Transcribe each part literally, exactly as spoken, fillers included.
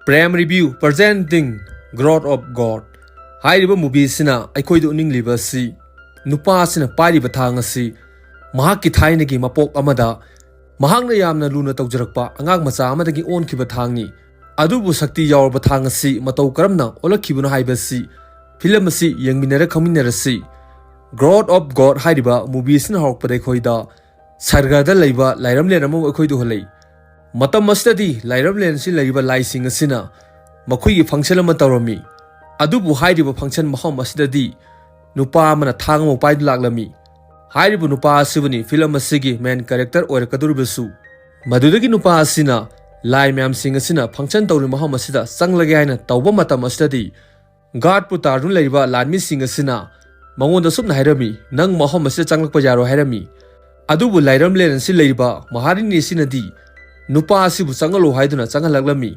Prem Review presenting Growth of God ꯍꯥꯏꯔꯤꯕ movie ꯑꯁꯤꯅ ꯑꯩꯈꯣꯏꯗ ꯎꯠꯅꯤꯡꯂꯤꯕ ꯑꯁꯤ, ꯅꯨꯄꯥ ꯑꯁꯤꯅ ꯄꯥꯏꯔꯤꯕ ꯊꯥꯡ ꯑꯁꯤ ꯃꯍꯥꯛꯀꯤ ꯊꯥꯏꯅꯒꯤ ꯃꯄꯣꯛ ꯑꯃꯗ ꯃꯍꯥꯛꯅ ꯌꯥꯝꯅ ꯂꯨꯅ ꯇꯧꯖꯔꯛꯄ ꯑꯉꯥꯡ ꯃꯆꯥ ꯑꯃꯗꯒꯤ ꯑꯣꯟꯈꯤꯕ ꯊꯥꯡꯅꯤ꯫ ꯑꯗꯨꯕꯨ ꯁꯛꯇꯤ ꯌꯥꯎꯔꯕ ꯊꯥꯡ ꯑꯁꯤ ꯃꯇꯧ ꯀꯔꯝꯅ ꯑꯣꯜꯂꯛꯈꯤꯕꯅꯣ ꯍꯥꯏꯕꯁꯤ film ꯑꯁꯤ ꯌꯦꯡꯃꯤꯟꯅꯔ ꯈꯪꯃꯤꯟꯅꯔꯁꯤ꯫ Growth of God ꯍꯥꯏꯔꯤꯕ movie ꯑꯁꯤꯅ ꯍꯧꯔꯛꯄꯗ ꯑꯩꯈꯣꯏꯗ ꯁꯔꯒꯗ ꯂꯩꯕ ꯂꯥꯏꯔꯝꯂꯦꯟ ꯑꯃꯕꯨ ꯑꯩꯈꯣꯏꯗ ꯎꯍꯜꯂꯤ꯫ ꯃꯇꯝ ꯑꯁꯤꯗꯗꯤ ꯂꯥꯏꯔꯝꯂꯦꯟ ꯑꯁꯤ ꯂꯩꯔꯤꯕ ꯂꯥꯏꯁꯤꯡ ꯑꯁꯤꯅ ꯃꯈꯣꯏꯒꯤ function ꯑꯃ ꯇꯧꯔꯝꯃꯤ꯫ ꯑꯗꯨꯕꯨ ꯍꯥꯏꯔꯤꯕ function ꯃꯐꯝ ꯑꯁꯤꯗꯗꯤ ꯅꯨꯄꯥ ꯑꯃꯅ ꯊꯥꯡ ꯑꯃ ꯄꯥꯏꯗꯨꯅ ꯂꯥꯛꯂꯝꯃꯤ꯫ ꯍꯥꯏꯔꯤꯕ ꯅꯨꯄꯥ ꯑꯁꯤꯕꯨꯅꯤ film ꯑꯁꯤꯒꯤ main character ꯑꯣꯏꯔꯛꯀꯗꯧꯔꯤꯕꯁꯨ꯫ ꯃꯗꯨꯗꯒꯤ ꯅꯨꯄꯥ ꯑꯁꯤꯅ ꯂꯥꯏ ꯃꯌꯥꯝꯁꯤꯡ ꯑꯁꯤꯅ function ꯇꯧꯔꯤꯕ ꯃꯐꯝ ꯑꯁꯤꯗ ꯆꯪꯂꯒꯦ ꯍꯥꯏꯅ ꯇꯧꯕ ꯃꯇꯝ ꯑꯁꯤꯗꯗꯤ, guard ꯄꯨ ꯇꯥꯗꯨꯅ ꯂꯩꯔꯤꯕ ꯂꯥꯟꯃꯤꯁꯤꯡ ꯑꯁꯤꯅ ꯃꯉꯣꯟꯗ ꯑꯁꯨꯝꯅ ꯍꯥꯏꯔꯝꯃꯤ, "ꯅꯪ ꯃꯐꯝ ꯑꯁꯤꯗ ꯆꯪꯂꯛꯄ ꯌꯥꯔꯣꯏ" ꯍꯥꯏꯔꯝꯃꯤ꯫ ꯑꯗꯨꯕꯨ ꯂꯥꯏꯔꯝꯂꯦꯟ ꯑꯁꯤ ꯂꯩꯔꯤꯕ ꯃꯍꯥꯔꯤꯅꯤ ꯑꯁꯤꯅꯗꯤ ꯅꯨꯄꯥ ꯑꯁꯤꯕꯨ ꯆꯪꯍꯜꯂꯨ ꯍꯥꯏꯗꯨꯅ ꯆꯪꯍꯜꯂꯛꯂꯝꯃꯤ꯫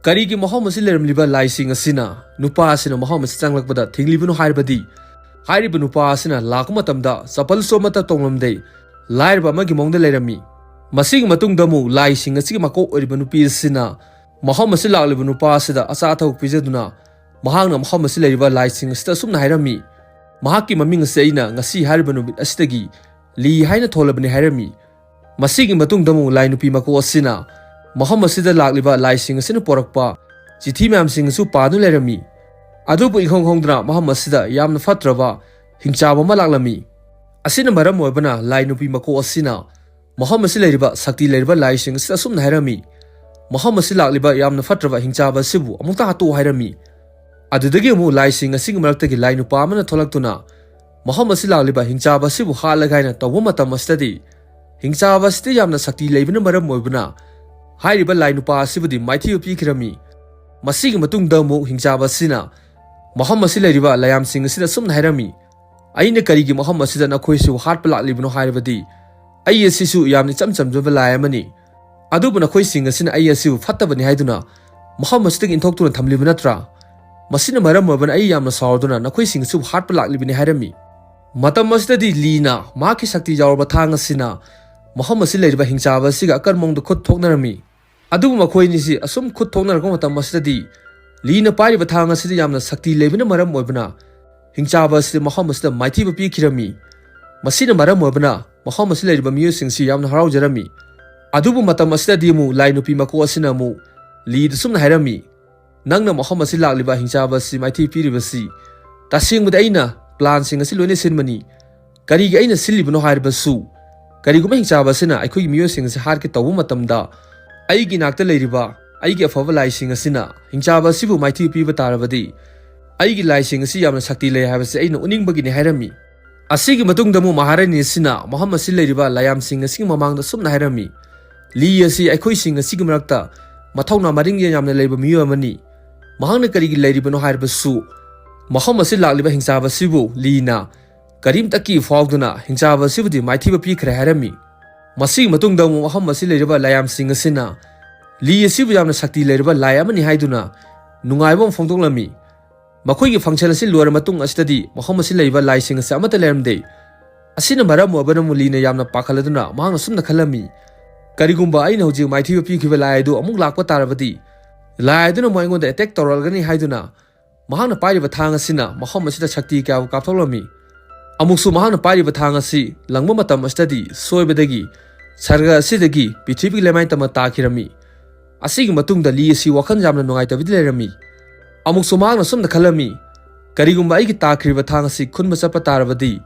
ꯀꯔꯤꯒꯤ ꯃꯐꯝ ꯑꯁꯤ ꯂꯩꯔꯝꯂꯤꯕ ꯂꯥꯏꯁꯤꯡ ꯑꯁꯤꯅ ꯅꯨꯄꯥ ꯑꯁꯤꯅ ꯃꯐꯝ ꯑꯁꯤ ꯆꯪꯂꯛꯄꯗ ꯊꯤꯡꯂꯤꯕꯅꯣ ꯍꯥꯏꯔꯕꯗꯤ, ꯍꯥꯏꯔꯤꯕ ꯅꯨꯄꯥ ꯑꯁꯤꯅ ꯂꯥꯛꯄ ꯃꯇꯝꯗ ꯆꯄꯜꯁꯨ ꯑꯃꯠꯇ ꯇꯣꯡꯂꯝꯗꯦ, ꯂꯥꯏꯔꯕ ꯑꯃꯒꯤ ꯃꯑꯣꯡꯗ ꯂꯩꯔꯝꯃꯤ꯫ ꯃꯁꯤꯒꯤ ꯃꯇꯨꯡꯗ ꯑꯃꯨꯛ ꯂꯥꯏꯁꯤꯡ ꯑꯁꯤꯒꯤ ꯃꯀꯣꯛ ꯑꯣꯏꯔꯤꯕ ꯅꯨꯄꯤ ꯑꯁꯤꯅ ꯃꯐꯝ ꯑꯁꯤ ꯂꯥꯛꯂꯤꯕ ꯅꯨꯄꯥ ꯑꯁꯤꯗ ꯑꯆꯥ ꯑꯊꯛ ꯄꯤꯖꯗꯨꯅ ꯃꯍꯥꯛꯅ ꯃꯐꯝ ꯑꯁꯤ ꯂꯩꯔꯤꯕ ꯂꯥꯏꯁꯤꯡ ꯑꯁꯤꯗ ꯑꯁꯨꯝꯅ ꯍꯥꯏꯔꯝꯃꯤ, "ꯃꯍꯥꯛꯀꯤ ꯃꯃꯤꯡ ꯑꯁꯤ ꯑꯩꯅ ꯉꯁꯤ ꯍꯥꯏꯔꯤꯕ ꯅꯨꯃꯤꯠ ꯑꯁꯤꯗꯒꯤ ꯂꯤ ꯍꯥꯏꯅ ꯊꯣꯜꯂꯕꯅꯤ" ꯍꯥꯏꯔꯝꯃꯤ꯫ ꯃꯁꯤꯒꯤ ꯃꯇꯨꯡꯗ ꯑꯃꯨꯛ ꯂꯥꯏ ꯅꯨꯄꯤ ꯃꯀꯣꯛ ꯑꯁꯤꯅ ꯃꯐꯝ ꯑꯁꯤꯗ ꯂꯥꯛꯂꯤꯕ ꯂꯥꯏꯁꯤꯡ ꯑꯁꯤꯅ ꯄꯣꯔꯛꯄ ꯆꯤꯊꯤ ꯃꯌꯥꯝꯁꯤꯡ ꯑꯁꯤ ꯄꯥꯗꯨꯅ ꯂꯩꯔꯝꯃꯤ꯫ ꯑꯗꯨꯕꯨ ꯏꯈꯪ ꯈꯪꯗꯅ ꯃꯐꯝ ꯑꯁꯤꯗ ꯌꯥꯝꯅ ꯐꯠꯇ꯭ꯔꯕ ꯍꯤꯡꯆꯥꯕ ꯑꯃ ꯂꯥꯛꯂꯝꯃꯤ꯫ ꯑꯁꯤꯅ ꯃꯔꯝ ꯑꯣꯏꯕꯅ ꯂꯥꯏ ꯅꯨꯄꯤ ꯃꯀꯣꯛ ꯑꯁꯤꯅ ꯃꯐꯝ ꯑꯁꯤ ꯂꯩꯔꯤꯕ ꯁꯛꯇꯤ ꯂꯩꯔꯕ ꯂꯥꯏꯁꯤꯡ ꯑꯁꯤꯗ ꯑꯁꯨꯝꯅ ꯍꯥꯏꯔꯝꯃꯤ, "ꯃꯐꯝ ꯑꯁꯤ ꯂꯥꯛꯂꯤꯕ ꯌꯥꯝꯅ ꯐꯠꯇ꯭ꯔꯕ ꯍꯤꯡꯆꯥꯕ ꯑꯁꯤꯕꯨ ꯑꯃꯨꯛꯇ ꯍꯥꯠꯇꯣꯛꯎ" ꯍꯥꯏꯔꯝꯃꯤ꯫ ꯑꯗꯨꯗꯒꯤ ꯑꯃꯨꯛ ꯂꯥꯏꯁꯤꯡ ꯑꯁꯤꯒꯤ ꯃꯔꯛꯇꯒꯤ ꯂꯥꯏ ꯅꯨꯄꯥ ꯑꯃꯅ ꯊꯣꯛꯂꯛꯇꯨꯅ ꯃꯐꯝ ꯑꯁꯤ ꯂꯥꯛꯂꯤꯕ ꯍꯤꯡꯆꯥꯕ ꯑꯁꯤꯕꯨ ꯍꯥꯠꯂꯒꯦ ꯍꯥꯏꯅ ꯇꯧꯕ ꯃꯇꯝ ꯑꯁꯤꯗꯗꯤ, ꯍꯤꯡꯆꯥꯕ ꯑꯁꯤꯗ ꯌꯥꯝꯅ ꯁꯛꯇꯤ ꯂꯩꯕꯅ ꯃꯔꯝ ꯑꯣꯏꯕꯅ ꯍꯥꯏꯔꯤꯕ ꯂꯥꯏ ꯅꯨꯄꯥ ꯑꯁꯤꯕꯨꯗꯤ ꯃꯥꯏꯊꯤꯕ ꯄꯤꯈꯤꯔꯝꯃꯤ꯫ ꯃꯁꯤꯒꯤ ꯃꯇꯨꯡꯗ ꯑꯃꯨꯛ ꯍꯤꯡꯆꯥꯕ ꯑꯁꯤꯅ ꯃꯐꯝ ꯑꯁꯤ ꯂꯩꯔꯤꯕ ꯂꯥꯏꯌꯥꯝꯁꯤꯡ ꯑꯁꯤꯗ ꯑꯁꯨꯝꯅ ꯍꯥꯏꯔꯝꯃꯤ, "ꯑꯩꯅ ꯀꯔꯤꯒꯤ ꯃꯐꯝ ꯑꯁꯤꯗ ꯅꯈꯣꯏꯁꯤꯕꯨ ꯍꯥꯠꯄ ꯂꯥꯛꯂꯤꯕꯅꯣ ꯍꯥꯏꯔꯕꯗꯤ, ꯑꯩ ꯑꯁꯤꯁꯨ ꯌꯥꯝꯅ ꯏꯆꯝ ꯆꯝꯖꯕ ꯂꯥꯏ ꯑꯃꯅꯤ꯫ ꯑꯗꯨꯕꯨ ꯅꯈꯣꯏꯁꯤꯡ ꯑꯁꯤꯅ ꯑꯩ ꯑꯁꯤꯕꯨ ꯐꯠꯇꯕꯅꯤ ꯍꯥꯏꯗꯨꯅ ꯃꯐꯝ ꯑꯁꯤꯗꯒꯤ ꯏꯟꯊꯣꯛꯇꯨꯅ ꯊꯝꯂꯤꯕ ꯅꯠꯇ꯭ꯔꯥ? ꯃꯁꯤꯅ ꯃꯔꯝ ꯑꯣꯏꯕꯅ ꯑꯩ ꯌꯥꯝꯅ ꯁꯥꯎꯔꯗꯨꯅ ꯅꯈꯣꯏꯁꯤꯡ ꯑꯁꯤꯕꯨ ꯍꯥꯠꯄ ꯂꯥꯛꯂꯤꯕꯅꯤ" ꯍꯥꯏꯔꯝꯃꯤ꯫ ꯃꯇꯝ ꯑꯁꯤꯗꯗꯤ ꯂꯤꯅ ꯃꯍꯥꯛꯀꯤ ꯁꯛꯇꯤ ꯌꯥꯎꯔꯕ ꯊꯥꯡ ꯑꯁꯤꯅ ꯃꯐꯝ ꯑꯁꯤ ꯂꯩꯔꯤꯕ ꯍꯤꯡꯆꯥꯕ ꯑꯁꯤꯒ ꯑꯀꯟꯕ ꯃꯑꯣꯡꯗ ꯈꯨꯠ ꯊꯣꯛꯅꯔꯝꯃꯤ꯫ ꯑꯗꯨꯕꯨ ꯃꯈꯣꯏ ꯑꯅꯤꯁꯤ ꯑꯁꯨꯝ ꯈꯨꯠ ꯊꯣꯛꯅꯔꯛꯄ ꯃꯇꯝ ꯑꯁꯤꯗꯗꯤ ꯂꯤꯅ ꯄꯥꯏꯔꯤꯕ ꯊꯥꯡ ꯑꯁꯤꯗ ꯌꯥꯝꯅ ꯁꯛꯇꯤ ꯂꯩꯕꯅ ꯃꯔꯝ ꯑꯣꯏꯕꯅ ꯍꯤꯡꯆꯥꯕ ꯑꯁꯤꯗ ꯃꯐꯝ ꯑꯁꯤꯗ ꯃꯥꯏꯊꯤꯕ ꯄꯤꯈꯤꯔꯝꯃꯤ꯫ ꯃꯁꯤꯅ ꯃꯔꯝ ꯑꯣꯏꯕꯅ ꯃꯐꯝ ꯑꯁꯤꯗ ꯂꯩꯔꯤꯕ ꯃꯤꯑꯣꯏꯁꯤꯡꯁꯤ ꯌꯥꯝꯅ ꯍꯔꯥꯎꯖꯔꯝꯃꯤ꯫ ꯑꯗꯨꯕꯨ ꯃꯇꯝ ꯑꯁꯤꯗꯗꯤ ꯑꯃꯨꯛ ꯂꯥꯏ ꯅꯨꯄꯤ ꯃꯀꯣꯛ ꯑꯁꯤꯅ ꯑꯃꯨꯛ ꯂꯤꯗ ꯁꯨꯝꯅ ꯍꯥꯏꯔꯝꯃꯤ, "ꯅꯪꯅ ꯃꯐꯝ ꯑꯁꯤ ꯂꯥꯛꯂꯤꯕ ꯍꯤꯡꯆꯥꯕ ꯑꯁꯤ ꯃꯥꯏꯊꯤꯕ ꯄꯤꯔꯤꯕꯁꯤ ꯇꯁꯦꯡꯕꯗꯤ ꯑꯩꯅ ꯄ꯭ꯂꯥꯟꯁꯤꯡ ꯑꯁꯤ ꯂꯣꯏꯅ ꯁꯤꯟꯕꯅꯤ꯫ ꯀꯔꯤꯒꯤ ꯑꯩꯅ ꯁꯤꯜꯂꯤꯕꯅꯣ ꯍꯥꯏꯔꯕꯁꯨ, ꯀꯔꯤꯒꯨꯝꯕ ꯍꯤꯡꯆꯥꯕ ꯑꯁꯤꯅ ꯑꯩꯈꯣꯏꯒꯤ ꯃꯤꯑꯣꯏꯁꯤꯡ ꯑꯁꯤ ꯍꯥꯠꯀꯦ ꯇꯧꯕ ꯃꯇꯝꯗ ꯑꯩꯒꯤ ꯅꯥꯛꯇ ꯂꯩꯔꯤꯕ ꯑꯩꯒꯤ ꯑꯐꯕ ꯂꯥꯏꯁꯤꯡ ꯑꯁꯤꯅ ꯍꯤꯡꯆꯥꯕ ꯑꯁꯤꯕꯨ ꯃꯥꯏꯊꯤꯕ ꯄꯤꯕ ꯇꯥꯔꯕꯗꯤ ꯑꯩꯒꯤ ꯂꯥꯏꯁꯤꯡ ꯑꯁꯤ ꯌꯥꯝꯅ ꯁꯛꯇꯤ ꯂꯩ ꯍꯥꯏꯕꯁꯤ ꯑꯩꯅ ꯎꯠꯅꯤꯡꯕꯒꯤꯅꯤ" ꯍꯥꯏꯔꯝꯃꯤ꯫ ꯑꯁꯤꯒꯤ ꯃꯇꯨꯡꯗ ꯑꯃꯨꯛ ꯃꯍꯥꯔꯥꯅꯤ ꯑꯁꯤꯅ ꯃꯐꯝ ꯑꯁꯤ ꯂꯩꯔꯤꯕ ꯂꯥꯏꯌꯥꯝꯁꯤꯡ ꯑꯁꯤꯒꯤ ꯃꯃꯥꯡꯗ ꯁꯨꯝꯅ ꯍꯥꯏꯔꯝꯃꯤ, "ꯂꯤ ꯑꯁꯤ ꯑꯩꯈꯣꯏꯁꯤꯡ ꯑꯁꯤꯒꯤ ꯃꯔꯛꯇ ꯃꯊꯧꯅꯥ ꯃꯔꯤꯡꯖꯦꯜ ꯌꯥꯝꯅ ꯂꯩꯕ ꯃꯤꯑꯣꯏ ꯑꯃꯅꯤ꯫ ꯃꯍꯥꯛꯅ ꯀꯔꯤꯒꯤ ꯂꯩꯔꯤꯕꯅꯣ ꯍꯥꯏꯔꯕꯁꯨ, ꯃꯐꯝ ꯑꯁꯤ ꯂꯥꯛꯂꯤꯕ ꯍꯤꯡꯆꯥꯕ ꯑꯁꯤꯕꯨ ꯂꯤꯅ ꯀꯔꯤꯝꯇ ꯀꯤ ꯐꯥꯎꯗꯅ ꯍꯤꯡꯆꯥꯕ ꯑꯁꯤꯕꯨꯗꯤ ꯃꯥꯏꯊꯤꯕ ꯄꯤꯈ꯭ꯔꯦ" ꯍꯥꯏꯔꯝꯃꯤ꯫ ꯃꯁꯤꯒꯤ ꯃꯇꯨꯡꯗ ꯑꯃꯨꯛ ꯃꯐꯝ ꯑꯁꯤ ꯂꯩꯔꯤꯕ ꯂꯥꯏꯌꯥꯝꯁꯤꯡ ꯑꯁꯤꯅ ꯂꯤ ꯑꯁꯤꯕꯨ ꯌꯥꯝꯅ ꯁꯛꯇꯤ ꯂꯩꯔꯕ ꯂꯥꯏ ꯑꯃꯅꯤ ꯍꯥꯏꯗꯨꯅ ꯅꯨꯡꯉꯥꯏꯕ ꯑꯃ ꯐꯣꯡꯗꯣꯛꯂꯝꯃꯤ꯫ ꯃꯈꯣꯏꯒꯤ ꯐꯪꯁꯟ ꯑꯁꯤ ꯂꯣꯏꯔ ꯃꯇꯨꯡ ꯑꯁꯤꯗꯗꯤ ꯃꯐꯝ ꯑꯁꯤ ꯂꯩꯕ ꯂꯥꯏꯁꯤꯡ ꯑꯁꯤ ꯑꯃꯠꯇ ꯂꯩꯔꯝꯗꯦ꯫ ꯑꯁꯤꯅ ꯃꯔꯝ ꯑꯣꯏꯕꯅ ꯃꯨꯂꯤꯅ ꯌꯥꯝꯅ ꯄꯥꯈꯠꯂꯗꯨꯅ ꯃꯍꯥꯛꯅ ꯁꯨꯝꯅ ꯈꯜꯂꯝꯃꯤ, "ꯀꯔꯤꯒꯨꯝꯕ ꯑꯩꯅ ꯍꯧꯖꯤꯛ ꯃꯥꯏꯊꯤꯕ ꯄꯤꯈꯤꯕ ꯂꯥꯏ ꯑꯗꯨ ꯑꯃꯨꯛ ꯂꯥꯛꯄ ꯇꯥꯔꯕꯗꯤ ꯂꯥꯏ ꯑꯗꯨꯅ ꯑꯃꯨꯛ ꯑꯩꯉꯣꯟꯗ ꯑꯦꯇꯦꯛ ꯇꯧꯔꯛꯂꯒꯅꯤ" ꯍꯥꯏꯗꯨꯅ ꯃꯍꯥꯛꯅ ꯄꯥꯏꯔꯤꯕ ꯊꯥꯡ ꯑꯁꯤꯅ ꯃꯐꯝ ꯑꯁꯤꯗ ꯁꯛꯇꯤ ꯀꯌꯥꯕꯨ ꯀꯥꯞꯊꯣꯛꯂꯝꯃꯤ꯫ ꯑꯃꯨꯛꯁꯨ ꯃꯍꯥꯛꯅ ꯄꯥꯏꯔꯤꯕ ꯊꯥꯡ ꯑꯁꯤ ꯂꯪꯕ ꯃꯇꯝ ꯑꯁꯤꯗꯗꯤ ꯁꯣꯏꯕꯗꯒꯤ ꯁꯔꯒ ꯑꯁꯤꯗꯒꯤ ꯄ꯭ꯔꯤꯊꯤꯕꯤꯒꯤ ꯂꯩꯃꯥꯏ ꯇꯝꯅ ꯇꯥꯈꯤꯔꯝꯃꯤ꯫ ꯑꯁꯤꯒꯤ ꯃꯇꯨꯡꯗ ꯂꯤ ꯑꯁꯤ ꯋꯥꯈꯜ ꯌꯥꯝꯅ ꯅꯨꯡꯉꯥꯏꯇꯕꯗꯤ ꯂꯩꯔꯝꯃꯤ꯫ ꯑꯃꯨꯛꯁꯨ ꯃꯍꯥꯛꯅ ꯁꯨꯝꯅ ꯈꯜꯂꯝꯃꯤ, "ꯀꯔꯤꯒꯨꯝꯕ ꯑꯩꯒꯤ ꯇꯥꯈ꯭ꯔꯤꯕ ꯊꯥꯡ ꯑꯁꯤ ꯈꯨꯟꯕ ꯆꯠꯄ ꯇꯥꯔꯕꯗꯤ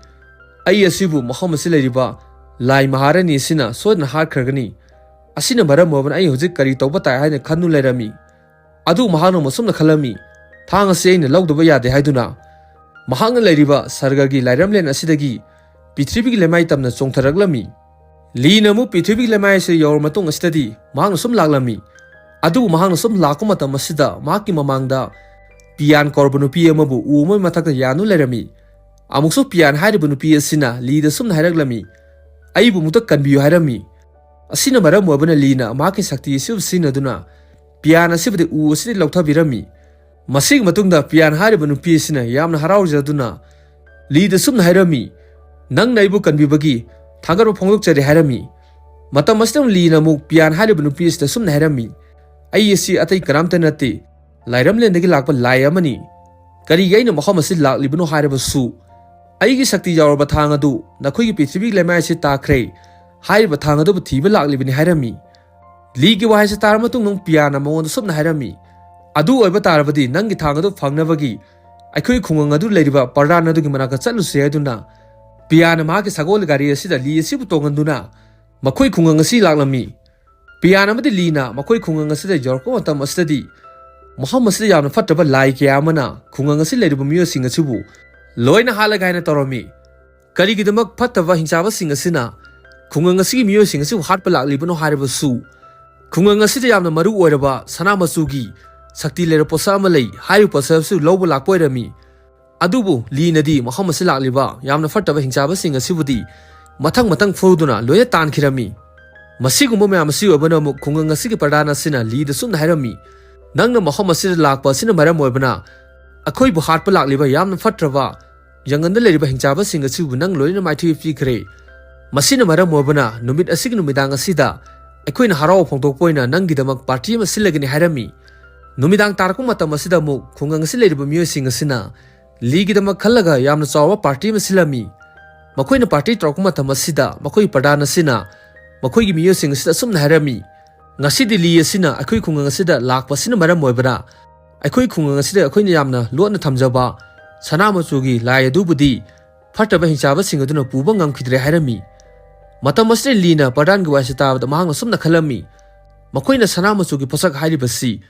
ꯑꯩ ꯑꯁꯤꯕꯨ ꯃꯐꯝ ꯑꯁꯤ ꯂꯩꯔꯤꯕ ꯂꯥꯏ ꯃꯍꯥꯔꯥꯅꯤ ꯑꯁꯤꯅ ꯁꯣꯏꯗꯅ ꯍꯥꯠꯈ꯭ꯔꯒꯅꯤ꯫ ꯑꯁꯤꯅ ꯃꯔꯝ ꯑꯣꯏꯔꯕꯅ ꯑꯩ ꯍꯧꯖꯤꯛ ꯀꯔꯤ ꯇꯧꯕ ꯇꯥꯏ?" ꯍꯥꯏꯅ ꯈꯟꯗꯨꯅ ꯂꯩꯔꯝꯃꯤ꯫ ꯑꯗꯨ ꯃꯍꯥꯛꯅ ꯑꯃꯨꯛ ꯁꯨꯝꯅ ꯈꯜꯂꯝꯃꯤ, "ꯊꯥꯡ ꯑꯁꯤ ꯑꯩꯅ ꯂꯧꯗꯕ ꯌꯥꯗꯦ" ꯍꯥꯏꯗꯨꯅ ꯃꯍꯥꯛꯅ ꯂꯩꯔꯤꯕ ꯁꯔꯒꯒꯤ ꯂꯥꯏꯔꯝꯂꯦꯟ ꯑꯁꯤꯗꯒꯤ ꯄ꯭ꯔꯤꯊꯤꯕꯤꯒꯤ ꯂꯩꯃꯥꯏ ꯇꯝꯅ ꯆꯣꯡꯊꯔꯛꯂꯝꯃꯤ꯫ ꯂꯤꯅ ꯑꯃꯨꯛ ꯄ꯭ꯔꯤꯊꯤꯕꯤꯒꯤ ꯂꯩꯃꯥꯏ ꯑꯁꯤꯗ ꯌꯧꯔꯕ ꯃꯇꯨꯡ ꯑꯁꯤꯗꯗꯤ ꯃꯍꯥꯛꯅ ꯁꯨꯝ ꯂꯥꯛꯂꯝꯃꯤ꯫ ꯑꯗꯨꯕꯨ ꯃꯍꯥꯛꯅ ꯁꯨꯝ ꯂꯥꯛꯄ ꯃꯇꯝ ꯑꯁꯤꯗ ꯃꯍꯥꯛꯀꯤ ꯃꯃꯥꯡꯗ ꯄꯤꯌꯥꯟ ꯀꯧꯔꯕ ꯅꯨꯄꯤ ꯑꯃꯕꯨ ꯎ ꯑꯃꯒꯤ ꯃꯊꯛꯇ ꯌꯥꯟꯗꯨꯅ ꯂꯩꯔꯝꯃꯤ꯫ ꯑꯃꯨꯛꯁꯨ ꯄꯤꯌꯥꯟ ꯍꯥꯏꯔꯤꯕ ꯅꯨꯄꯤ ꯑꯁꯤꯅ ꯂꯤꯗ ꯁꯨꯝꯅ ꯍꯥꯏꯔꯛꯂꯝꯃꯤ, "ꯑꯩꯕꯨ ꯑꯃꯨꯛꯇ ꯀꯟꯕꯤꯌꯨ" ꯍꯥꯏꯔꯝꯃꯤ꯫ ꯑꯁꯤꯅ ꯃꯔꯝ ꯑꯣꯏꯕꯅ ꯂꯤꯅ ꯃꯍꯥꯛꯀꯤ ꯁꯛꯇꯤ ꯑꯁꯤꯕꯨ ꯁꯤꯖꯤꯟꯅꯗꯨꯅ ꯄꯤꯌꯥꯟ ꯑꯁꯤꯕꯨꯗꯤ ꯎ ꯑꯁꯤꯗꯒꯤ ꯂꯧꯊꯕꯤꯔꯝꯃꯤ꯫ ꯃꯁꯤꯒꯤ ꯃꯇꯨꯡꯗ ꯄꯤꯌꯥꯟ ꯍꯥꯏꯔꯤꯕ ꯅꯨꯄꯤ ꯑꯁꯤꯅ ꯌꯥꯝꯅ ꯍꯔꯥꯎꯖꯗꯨꯅ ꯂꯤꯗ ꯁꯨꯝꯅ ꯍꯥꯏꯔꯝꯃꯤ, "ꯅꯪꯅ ꯑꯩꯕꯨ ꯀꯟꯕꯤꯕꯒꯤ ꯊꯥꯒꯠꯄ ꯐꯣꯡꯗꯣꯛꯆꯔꯤ" ꯍꯥꯏꯔꯝꯃꯤ꯫ ꯃꯇꯝ ꯑꯁꯤꯗ ꯂꯤꯅ ꯑꯃꯨꯛ ꯄꯤꯌꯥꯟ ꯍꯥꯏꯔꯤꯕ ꯅꯨꯄꯤ ꯑꯁꯤꯗ ꯁꯨꯝꯅ ꯍꯥꯏꯔꯝꯃꯤ, "ꯑꯩ ꯑꯁꯤ ꯑꯇꯩ ꯀꯅꯥꯝꯇ ꯅꯠꯇꯦ, ꯂꯥꯏꯔꯝꯂꯦꯟꯗꯒꯤ ꯂꯥꯛꯄ ꯂꯥꯏ ꯑꯃꯅꯤ꯫ ꯀꯔꯤꯒꯤ ꯑꯩꯅ ꯃꯐꯝ ꯑꯁꯤꯗ ꯂꯥꯛꯂꯤꯕꯅꯣ ꯍꯥꯏꯔꯕꯁꯨ, ꯑꯩꯒꯤ ꯁꯛꯇꯤ ꯌꯥꯎꯔꯕ ꯊꯥꯡ ꯑꯗꯨ ꯅꯈꯣꯏꯒꯤ ꯄ꯭ꯔꯤꯊꯤꯕꯤꯒꯤ ꯂꯩꯃꯥꯏ ꯑꯁꯤ ꯇꯥꯈ꯭ꯔꯦ ꯍꯥꯏꯔꯤꯕ ꯊꯥꯡ ꯑꯗꯨꯕꯨ ꯊꯤꯕ ꯂꯥꯛꯂꯤꯕꯅꯤ" ꯍꯥꯏꯔꯝꯃꯤ꯫ ꯂꯤꯒꯤ ꯋꯥꯍꯩꯁꯤ ꯇꯥꯔꯕ ꯃꯇꯨꯡꯗ ꯑꯃꯨꯛ ꯄꯤꯌꯥꯅ ꯃꯉꯣꯟꯗ ꯁꯨꯝꯅ ꯍꯥꯏꯔꯝꯃꯤ, "ꯑꯗꯨ ꯑꯣꯏꯕ ꯇꯥꯔꯕꯗꯤ ꯅꯪꯒꯤ ꯊꯥꯡ ꯑꯗꯨ ꯐꯪꯅꯕꯒꯤ ꯑꯩꯈꯣꯏ ꯈꯨꯡꯒꯪ ꯑꯗꯨ ꯂꯩꯔꯤꯕ ꯄ꯭ꯔꯙꯥꯟ ꯑꯗꯨꯒꯤ ꯃꯅꯥꯛꯇ ꯆꯠꯂꯨꯁꯤ" ꯍꯥꯏꯗꯨꯅ ꯄꯤꯌꯥꯅ ꯃꯍꯥꯛꯀꯤ ꯁꯒꯣꯜ ꯒꯥꯔꯤ ꯑꯁꯤꯗ ꯂꯤ ꯑꯁꯤꯕꯨ ꯇꯣꯡꯍꯟꯗꯨꯅ ꯃꯈꯣꯏ ꯈꯨꯡꯒꯪ ꯑꯁꯤ ꯂꯥꯛꯂꯝꯃꯤ꯫ ꯄꯤꯌꯥꯟ ꯑꯃꯗꯤ ꯂꯤꯅ ꯃꯈꯣꯏ ꯈꯨꯡꯒꯪ ꯑꯁꯤꯗ ꯌꯧꯔꯛꯄ ꯃꯇꯝ ꯑꯁꯤꯗꯗꯤ ꯃꯐꯝ ꯑꯁꯤꯗ ꯌꯥꯝꯅ ꯐꯠꯇꯕ ꯂꯥꯏ ꯀꯌꯥ ꯑꯃꯅ ꯈꯨꯡꯒꯪ ꯑꯁꯤ ꯂꯩꯔꯤꯕ ꯃꯤꯑꯣꯏꯁꯤꯡ ꯑꯁꯤꯕꯨ ꯂꯣꯏꯅ ꯍꯥꯠꯂꯒꯦ ꯍꯥꯏꯅ ꯇꯧꯔꯝꯃꯤ꯫ ꯀꯔꯤꯒꯤꯗꯃꯛ ꯐꯠꯇꯕ ꯍꯤꯡꯆꯥꯕꯁꯤꯡ ꯑꯁꯤꯅ ꯈꯨꯡꯒꯪ ꯑꯁꯤꯒꯤ ꯃꯤꯑꯣꯏꯁꯤꯡ ꯑꯁꯤꯕꯨ ꯍꯥꯠꯄ ꯂꯥꯛꯂꯤꯕꯅꯣ ꯍꯥꯏꯔꯕꯁꯨ, ꯈꯨꯡꯒꯪ ꯑꯁꯤꯗ ꯌꯥꯝꯅ ꯃꯔꯨ ꯑꯣꯏꯔꯕ ꯁꯅꯥ ꯃꯆꯨꯒꯤ ꯁꯛꯇꯤ ꯂꯩꯔꯕ ꯄꯣꯠꯁꯛ ꯑꯃ ꯂꯩ꯫ ꯍꯥꯏꯔꯤꯕ ꯄꯣꯠꯁꯛ ꯑꯁꯤ ꯂꯧꯕ ꯂꯥꯛꯄ ꯑꯣꯏꯔꯝꯃꯤ꯫ ꯑꯗꯨꯕꯨ ꯂꯤꯅꯗꯤ ꯃꯐꯝ ꯑꯁꯤ ꯂꯥꯛꯂꯤꯕ ꯌꯥꯝꯅ ꯐꯠꯇꯕ ꯍꯤꯡꯆꯥꯕꯁꯤꯡ ꯑꯁꯤꯕꯨꯗꯤ ꯃꯊꯪ ꯃꯊꯪ ꯐꯨꯗꯨꯅ ꯂꯣꯏꯅ ꯇꯥꯟꯈꯤꯔꯝꯃꯤ꯫ ꯃꯁꯤꯒꯨꯝꯕ ꯃꯌꯥꯝ ꯑꯁꯤ ꯑꯣꯏꯕꯅ ꯑꯃꯨꯛ ꯈꯨꯡꯒꯪ ꯑꯁꯤꯒꯤ ꯄ꯭ꯔꯙꯥꯟ ꯑꯁꯤꯅ ꯂꯤꯗ ꯁꯨꯝꯅ ꯍꯥꯏꯔꯝꯃꯤ, "ꯅꯪꯅ ꯃꯐꯝ ꯑꯁꯤꯗ ꯂꯥꯛꯄ ꯑꯁꯤꯅ ꯃꯔꯝ ꯑꯣꯏꯕꯅ ꯑꯩꯈꯣꯏꯕꯨ ꯍꯥꯠꯄ ꯂꯥꯛꯂꯤꯕ ꯌꯥꯝꯅ ꯐꯠꯇ꯭ꯔꯕ ꯌꯥꯡꯒꯟꯗ ꯂꯩꯔꯤꯕ ꯍꯤꯡꯆꯥꯕꯁꯤꯡ ꯑꯁꯤꯕꯨ ꯅꯪ ꯂꯣꯏꯅ ꯃꯥꯏꯊꯤꯕ ꯄꯤꯈ꯭ꯔꯦ꯫ ꯃꯁꯤꯅ ꯃꯔꯝ ꯑꯣꯏꯕꯅ ꯅꯨꯃꯤꯠ ꯑꯁꯤꯒꯤ ꯅꯨꯃꯤꯗꯥꯡ ꯑꯁꯤꯗ ꯑꯩꯈꯣꯏꯅ ꯍꯔꯥꯎꯕ ꯐꯣꯡꯗꯣꯛꯄ ꯑꯣꯏꯅ ꯅꯪꯒꯤꯗꯃꯛ ꯄꯥꯔꯇꯤ ꯑꯃ ꯁꯤꯜꯂꯒꯅꯤ" ꯍꯥꯏꯔꯝꯃꯤ꯫ ꯅꯨꯃꯤꯗꯥꯡ ꯇꯥꯔꯛꯄ ꯃꯇꯝ ꯑꯁꯤꯗ ꯑꯃꯨꯛ ꯈꯨꯡꯒꯪ ꯑꯁꯤ ꯂꯩꯔꯤꯕ ꯃꯤꯑꯣꯏꯁꯤꯡ ꯑꯁꯤꯅ ꯂꯤꯒꯤꯗꯃꯛ ꯈꯜꯂꯒ ꯌꯥꯝꯅ ꯆꯥꯎꯕ ꯄꯥꯔꯇꯤ ꯑꯃ ꯁꯤꯜꯂꯝꯃꯤ꯫ ꯃꯈꯣꯏꯅ ꯄꯥꯔꯇꯤ ꯇꯧꯔꯛꯄ ꯃꯇꯝ ꯑꯁꯤꯗ ꯃꯈꯣꯏꯒꯤ ꯄ꯭ꯔꯙꯥꯟ ꯑꯁꯤꯅ ꯃꯈꯣꯏꯒꯤ ꯃꯤꯑꯣꯏꯁꯤꯡ ꯑꯁꯤꯗ ꯑꯁꯨꯝꯅ ꯍꯥꯏꯔꯝꯃꯤ, "ꯉꯁꯤꯗꯤ ꯂꯤ ꯑꯁꯤꯅ ꯑꯩꯈꯣꯏ ꯈꯨꯡꯒꯪ ꯑꯁꯤꯗ ꯂꯥꯛꯄ ꯑꯁꯤꯅ ꯃꯔꯝ ꯑꯣꯏꯕꯅ ꯑꯩꯈꯣꯏ ꯈꯨꯡꯒꯪ ꯑꯁꯤꯗ ꯑꯩꯈꯣꯏꯅ ꯌꯥꯝꯅ ꯂꯣꯠꯅ ꯊꯝꯖꯕ ꯁꯅꯥ ꯃꯆꯨꯒꯤ ꯂꯥꯏ ꯑꯗꯨꯕꯨꯗꯤ ꯐꯠꯇꯕ ꯍꯤꯡꯆꯥꯕꯁꯤꯡ ꯑꯗꯨꯅ ꯄꯨꯕ ꯉꯝꯈꯤꯗ꯭ꯔꯦ" ꯍꯥꯏꯔꯝꯃꯤ꯫ ꯃꯇꯝ ꯑꯁꯤꯗ ꯂꯤꯅ ꯄ꯭ꯔꯙꯥꯟꯒꯤ ꯋꯥꯍꯩꯁꯤ ꯇꯥꯕꯗ ꯃꯍꯥꯛꯅ ꯑꯁꯨꯝꯅ ꯈꯜꯂꯝꯃꯤ, "ꯃꯈꯣꯏꯅ ꯁꯅꯥ ꯃꯆꯨꯒꯤ ꯄꯣꯠꯁꯛ ꯍꯥꯏꯔꯤꯕꯁꯤ